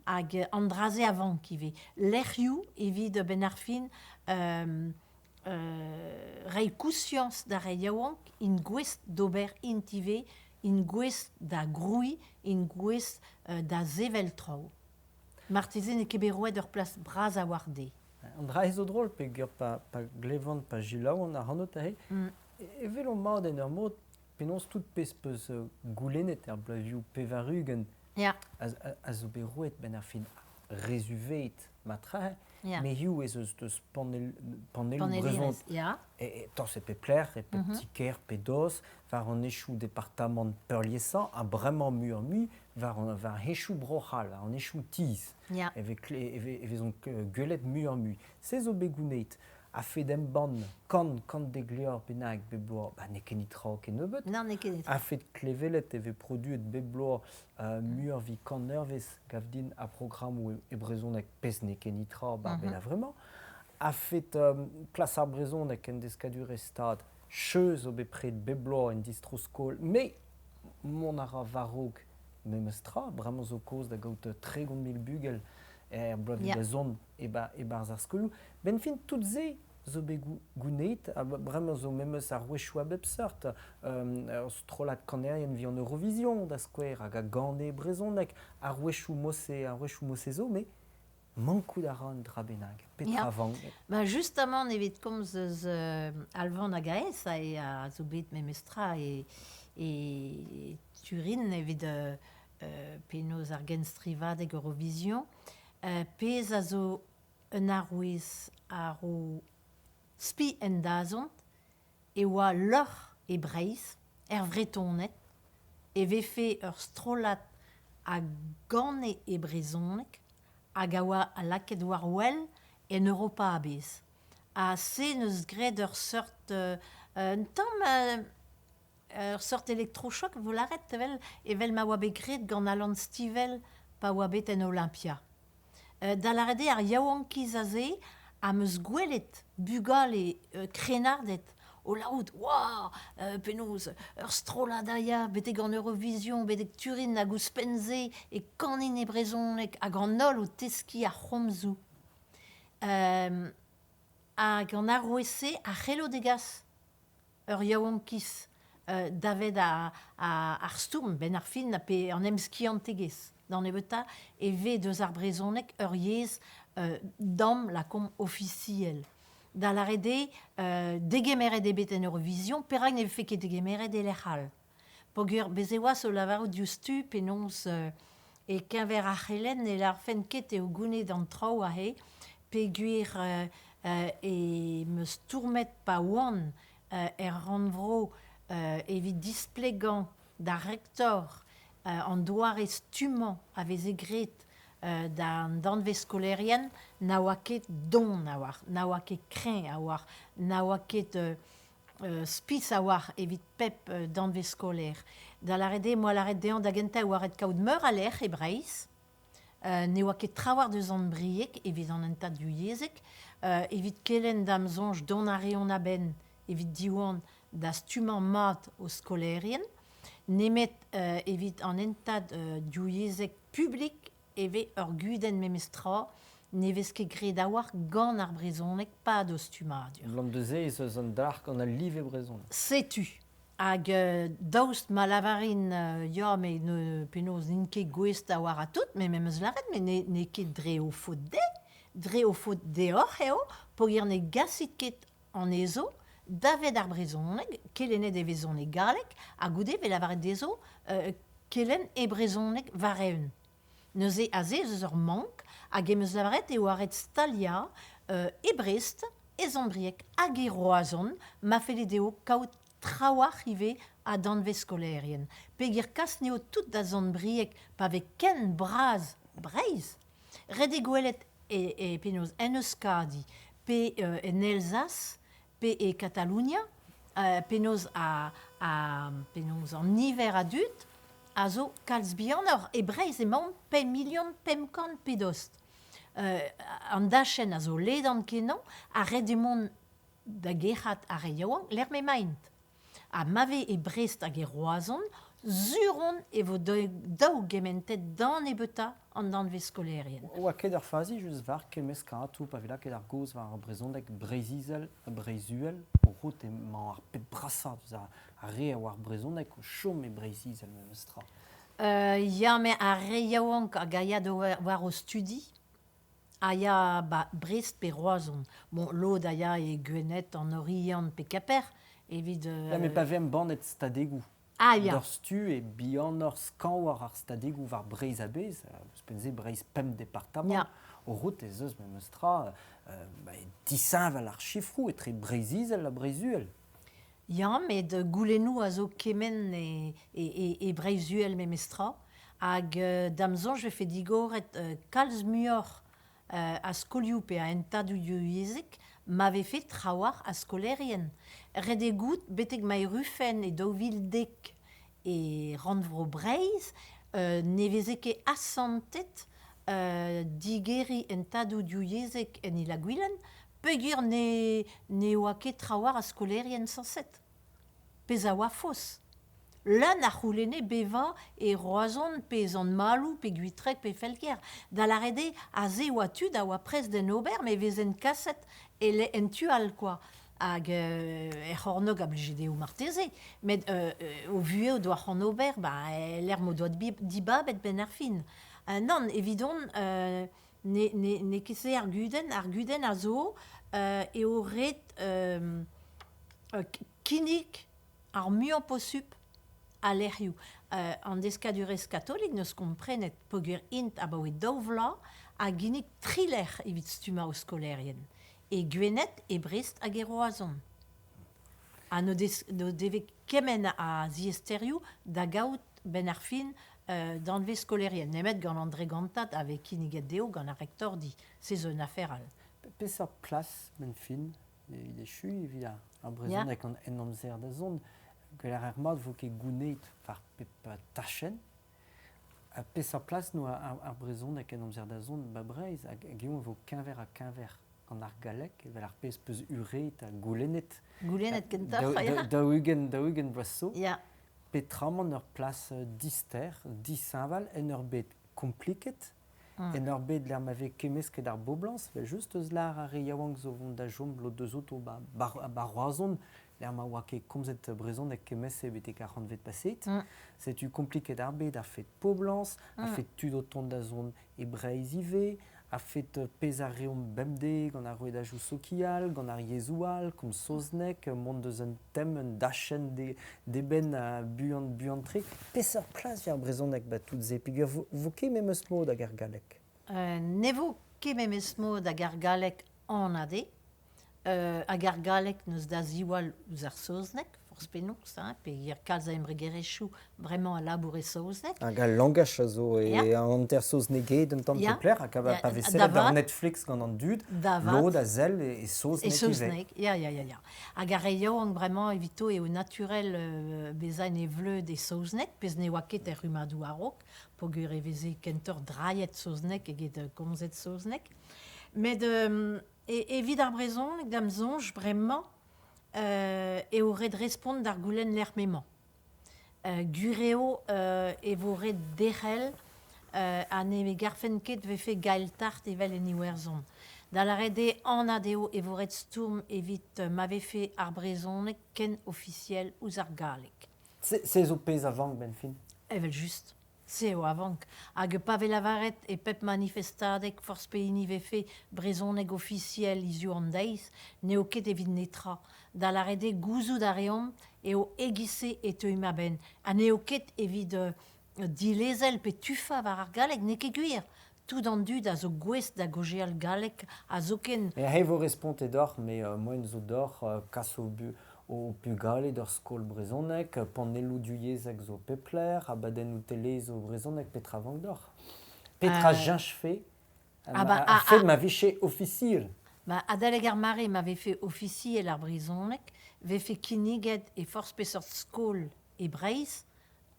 Hag an dra-se a vank ivez. Lec'hioù evit a-benn ar fin reiñ koustiañs d'ar re yaouank int gouest d'ober int ivez, int gouest da grouiñ, int gouest da sevel traoù. Marteze n'eo ket bet roet ur plas bras a-walc'h dezhe. An dra-se zo drol peogwir pa glevan, pa selaouan ac'hanout aze, e welomp mat en ur mod penaos tout pezh 'peus goulennet er bloavezhioù 80 a zo bet roet 'benn ar fin rezuvet matre, met hiziv ez eus deus panelloù brezhon e tost e pep lec'h, e pep ti-kêr pe dost, war an hechoù departamant peurliesañ ha bremañ muioc'h-mui war war hechoù Bro-C'hall, war an hechoù tizh. E vez e vezont gwelet muioc'h-mui. Se zo bet gounezet. A-fet embann kant, kant dek levr bennak bep bloaz, ba n'eo ket netra kennebeut. Non, n'eo ket netra. A-fet klevelet e vez produet bep bloaz muioc'h evit kant eurvezh, gav din, a programmoù e brezhoneg, pezh n'eo ket netra bar bed a-vremañ. A-fet plas ar brezhoneg en deskadurezh Stad, cheu zo bepred bep bloaz en distro-skol, met mont a ra war-raok memes tra. Bremañ zo kaoz da gaout 30 000 bugel er bloavezh da zont e-barzh ar skolioù. 'Benn fin, tout se zo bet gounezet, ha bremañ zo memes ar wechioù a bep seurt. Ur strollad kanerien evit an Eurovision, da skouer, hag a gane brezhoneg. Ar wechoù mod-se, ar wechoù mod-se zo, met mankout a ra un dra bennak. Petra vank? Ba justamant evit komz eus Alvan hag Aes a zo bet memestra e Turin evit penaos ar genstrivadeg Eurovision, pezh a zo un arouez a ro spi en dazont e oa lorc'h e Breizh, er Vretoned, e vefe ur strollad a gane e brezhoneg hag a oa lakaet war-wel en Europa a-bezh. Ha se 'neus graet ur seurt un tamm ur seurt elektrochoc 'vo lâret evel ma oa bet graet gant Alan Stivell pa oa bet en Olympia. Da lâret eo ar yaouankiz aze am eus gwelet bugale krennarded o lârout Waouh penaos ur strollad a ya betek an Eurovision, betek Turin hag ouzhpenn-se e kanin e brezhoneg hag an holl o teskiñ ar c'homzoù. Hag an arouez-se a c'hello degas ur yaouankiz davet ar stourm 'benn ar fin pe an emskiantegezh d'an nebeutañ e vez deus ar brezhoneg ur yezh damm lakaomp ofisiel. Da lâret eo degemeret eo bet en Eurovision, perak ne vefe ket degemeret e lec'h all? Peogwir bez' e oas o lavarout diouzhtu penaos e-keñver ar c'helenn ne lârfen ket eo gounid an traoù aze peogwir em eus stourmet pa oan er rannvro evit displegañ d'ar rektor an doare stummañ a veze graet d'an danvez-skolaerien na oa ket don a-walc'h, na oa ket kreñv a-walc'h, na oa ket Spis a-walc'h evit pep danvez skolaer. Da lâret eo, 'moa lâret dezhañ da gentañ e oa ret kaout meur a lec'h e Breizh. Ne oa ket trawalc'h deus an Brieg evit an hentad divyezhek. Evit kelenn da'm soñj dont a reont a-benn evit Diwan da stummañ mat o skolaerien, nemet evit an hentad divyezhek publik e vez ur gudenn memestra, ne vez ket graet a-walc'h gant ar brezhoneg 'pad o stummadur. Abalamour da se ez eus un dalc'h gant al live brezhoneg. Setu. Hag daoust ma lavarin ya met penaos n'int ket gouest da oar tout, me me'm eus lâret, met n'eo ket dre o faot dezhe, dre o faot deoc'h eo, peogwir ne gasit ket anezho davet ar brezhoneg, kelennet e vezont e galleg, ha goude e vez lavaret dezho kelenn e brezhoneg war-eeun. Neuze aze ez eus ur mank hag em eus lavaret e oa ret staliañ e Brest, e Sant-Brieg hag e Roazhon ma felle dezho kaout trawalc'h ivez a danvez skolaerien. Peogwir kas n'eo tout da Sant-Brieg pa vez ken bras Breizh. Ret eo gwelet e penaos en Euskadi pe en Elzas pe e Katalonia penaos penaos an niver a dud a zo kalz bihanoc'h. E Breizh emaomp pemp milion 500 pe dost. An dachenn a zo ledan-kenañ ha ret eo mont da gerc'hat ar re yaouank lec'h m'emaint. Ha ma vez e Brest hag e Roazhon, sur on e vo daougementet da nebeutañ an danvez skolaerien. Oa ket ur fazi just war kemmeskañ atoù pa vez lakaet ar gaoz war ar brezhoneg Breizh-Izel ha Breizh-Uhel. O c'hoût emañ ar pep brasañ deus ar re a oar brezhoneg o chom e Breizh-Izel memestra. Ya, met ar re yaouank hag a ya war o studi a ya ba Brest pe Roazhon. Bon, lod a ya e Gwened, an Oriant pe Quimper evit... Ya, met pa vez embannet stadegoù Ah ya. D'ur stu eo bihanoc'h skañvoc'h ar stadegoù war Breizh a-bezh, ouzhpenn-se Breizh pemp departamant. O rout ez eus memes tra disheñvel ar sifroù etre Breizh-Izel ha Breizh-Uhel. Ya, met goulennoù a zo kement e Breizh-Uhel memestra. Hag da'm soñj e vefe digoret kalz muioc'h a skolioù pe a hentadoù divyezhek ma vefe trawalc'h a skolaerien. Ret eo goût betek ma errufen e 2010 e rannvro Breizh ne veze ket asantet digeriñ hentadoù divyezhek en Il-ha-Gwilen peogwir ne oa ket trawalc'h a skolaerien sañset. Pezh a oa faos. Leun a c'houlenne bevañ e Roazhon pe e Sant-Maloù pe Gwitreg pe Felger. Da lâret eo aze e oa tud a oa prest d'en ober met e vezent kaset en tu all kwa. Hag er c'hornôg a blije dezho marteze, met o vuhez o doa c'hoant ober ba e-lec'h m'o doa dibabet 'benn ar fin. Nann, evidon n'eo ket se ar gudenn. Ar gudenn a zo eo ret kinnig ar muiañ posupl a lec'hioù. An deskadurezh katolik n'eus komprenet peogwir int abaoe daou vloaz a ginnig tri lec'h evit stummañ o skolaerien, e Gwened, e Brest hag e Roazhon. Ha n'o devez kement a ziaesterioù da gaout 'benn ar fin danvez skolaerien, nemet gant an dregantad a vez kinniget dezho gant ar rektordi. Se zo un afer all. Peseurt plas, 'benn fin, evit echuiñ evit ar brezhoneg en amzer da zont? Gwell ar mat vo ket gounezet war pep tachenn. Ha peseurt plas 'noa ar brezhoneg en amzer da zont 'ba Breizh? Hag eñ e vo keñver-ha-keñver gant ar galleg, evel ar pezh 'peus ureet ha goulennet. Goulennet kentoc'h, ya. 40 vloaz zo. Ya. Petramant ur plas dister, dishañval en ur bed kompliket, en ur bed lec'h ma vez kemmesket ar boblañs, evel-just eus lâr ar re yaouank zo vont da chom lod deus outo 'ba Roazhon, lec'h ma oa ket komzet brezhoneg kement-se betek ar c'hantved paseet. Setu kompliket ar bed a-fet poblañs, a-fet tud o tont da zont e Breizh ivez, a-fet pezh a reomp bemdez gant ar rouedajoù sokial, gant ar yezhoù all, komz saozneg, mont deus un tem, un dachenn d'eben buan buan-tre. Peseurt plas 'vit ar brezhoneg 'ba tout se peogwir vo ket memes mod hag ar galleg? Ne vo ket memes mod hag ar galleg anat eo. Hag ar galleg n'eus da ziwall ouzh ar saozneg. forzh penaos, hein, peogwir kalz a embregerezhioù bremañ a labour e saozneg. Hag al langach a zo e hanter saozneget un tamm pep lec'h, hag pa vez sellet war Netflix gant an dud, lod a sell e saozneg ivez. E saozneg, ya, ya, ya, ya. Hag ar re yaouank bremañ evito eo naturel bezañ en e vleud e saozneg, pezh ne oa ket er rummadoù a-raok, peogwir e veze kentoc'h drailhet saozneg eget komzet saozneg. Met evit ar brezhoneg, da'm soñj bremañ, eo ret respont d'ar goulenn lec'h m'emañ. Gwir eo e vo ret derc'hel ha ne garfen ket 'vefe Gaeltacht evel en Iwerzhon. Da lâret eo anat eo e vo ret stourm evit ma vefe ar brezhoneg ken ofisiel ouzh ar galleg. Se zo pezh a vank 'benn fin. Evel-just. Se eo a vank. Hag pa vez lavaret e pep manifestadeg forzh pehini 'vefe brezhoneg ofisiel hiziv an deiz, n'eo ket evit netra. Da lâret eo gouzout a reomp eo e-giz-se e teuimp a-benn. Ha n'eo ket evit dilezel pe tufañ war ar galleg, n'eo ket gwir. Tout an dud a zo gouest da gaozeal galleg ha zoken... Mais he vo respontet deoc'h, me moaien zo deoc'h kas o ho pugale d'ur skol brezhonek, panelloù divyezhek zo pep lec'h, abadennoù tele zo brezhonek, petra vank deoc'h? Petra cheñchfe ar fed ma vije ofisiel? Ba, adalek ar mare ma vefe ofisiel ar brezhoneg, vefe kinniget e forzh peseurt skol e Breizh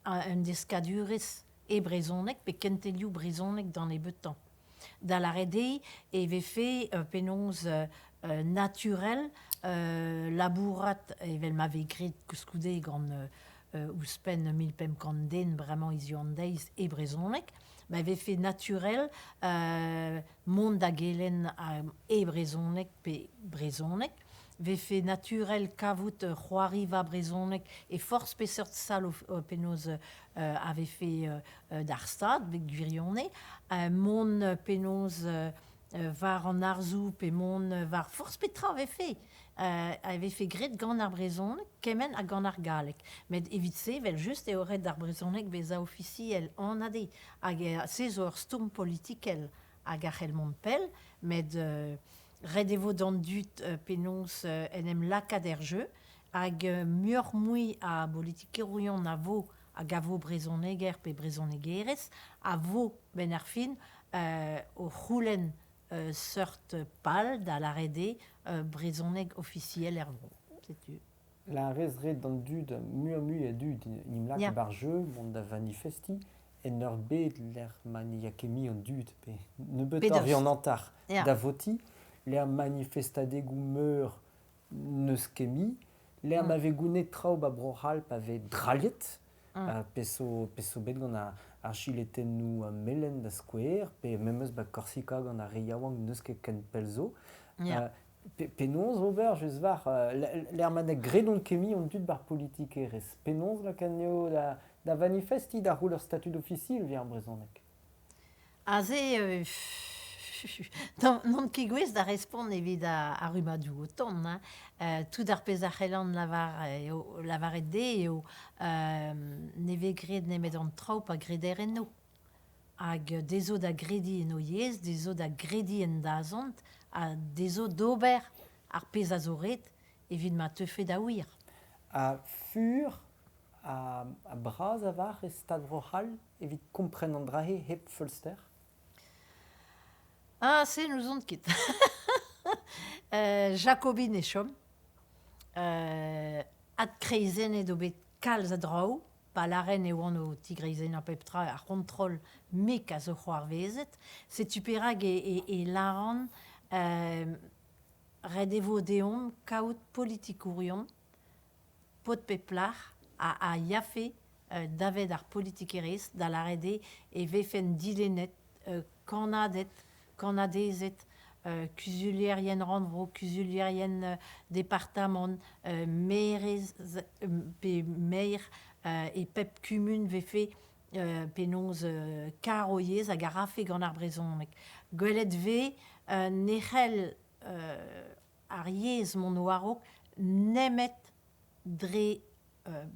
un deskadurezh e brezhoneg pe kentelioù brezhoneg d'an nebeutañ. Da lâret eo e vefe penaos naturel labourat evel ma vez graet koulskoude gant ouzhpenn 1500 den bremañ hiziv an deiz e brezhoneg, ma vefe naturel mont da gelenn e brezhoneg pe brezhoneg, vefe naturel kavout c'hoariva brezhoneg e forzh peseurt sal penaos a vefe d'ar stad, gwirionez, mont penaos war an arzoù pe mont war forzh petra a vefe, a vefe graet gant ar brezhoneg kement ha gant ar galleg. Met evit-se, evel-just, eo ret d'ar brezhoneg bezañ ofisiel, anat eo. Hag se zo ur stourm politikel hag a c'hell mont pell, met ret e vo d'an dud penaos en em lakaat er jeu hag muioc'h-mui a bolitikerourion a vo hag a vo brezhoneger pe brezhonegerez a vo 'benn ar fin o c'houlenn seurt pal da lâret eo brezhoneg ofisiel er vro. Setu. La rez ret d'an dud muioc'h-mui a dud 'n em lak 'bar jeu mont da vanifestiñ en ur bed lec'h ma ne ya ket mui an dud pe nebeutoc'h 'vit an hanter da votiñ, lec'h manifestadegoù meur n'eus ket mui, lec'h ma vez gounezet traoù 'ba Bro-C'hall pa vez drailhet, pezh zo bet gant ar jiletennoù melen da skouer, pe memes 'ba Korsika gant ar re yaouank n'eus ket ken pell zo. Penaos ober just war lec'h ma ne gredont ket mui an dud 'bar politikerezh? Penaos lakaat anezho da vanifestiñ da c'houl ur statud ofisiel evit ar brezhoneg? Aze, n'on ket gouest da respont evit ar rummadoù o tont. Hein. Tout ar pezh a c'hellan lavar eo, lavaret dezhe eo ne vez graet nemet an traoù pa greder enno. Hag dezho da grediñ en o yezh, dezho da grediñ en dazont, ha dezho d'ober ar pezh a zo ret evit ma teufe da wir. Ha fur ha bras a-walc'h e Stad Bro-C'hall evit kompren an dra-se hep feulster? Ah, se n'ouzon ket. Jacobin e chom. Adkreizennet eo bet kalz a draoù. Pa lâren e oan o tigreizennañ pep tra, ar c'hontrol mik a zo c'hoarvezet. Setu perak e lâran ret e vo deomp kaout politikourion paotr pe plac'h a yafe davet ar politikerezh, da lâret eo e vefent dilennet kannaded, kannadezed, kuzulierien rannvro, kuzulierien departamant, maerez pe maer e pep kumun 'vefe penaos kar o yezh hag a rafe gant ar brezhoneg. Gwelet 'vez ne c'hell ar yezh mont war-raok nemet dre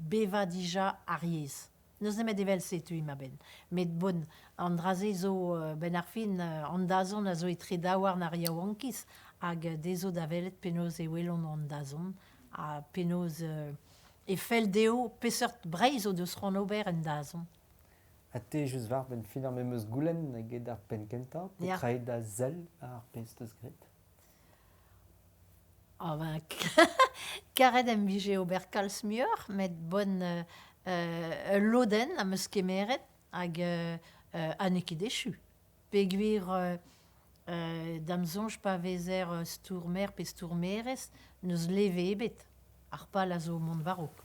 bevañ dija ar yezh. N'eus nemet evel-se e teuimp a-benn. Met bon, an dra-se zo, 'benn ar fin, an dazont a zo etre daouarn ar yaouankiz hag dezho da welet penaos e welont an dazont ha penaos e e fell dezho peseurt Breizh o deus c'hoant ober en dazont. Ha te just war benn fin ar memes goulenn eget ar penn kentañ, petra eo da sell ar pezh 'teus graet? Ah ben, karet em bije ober kalz muioc'h, met bon ul lodenn am eus kemeret hag ha n'eo ket echu. Peogwir da'm soñj pa vezer stourmer pe stourmerez n'eus leve ebet. Ar pal a zo mont war-raok.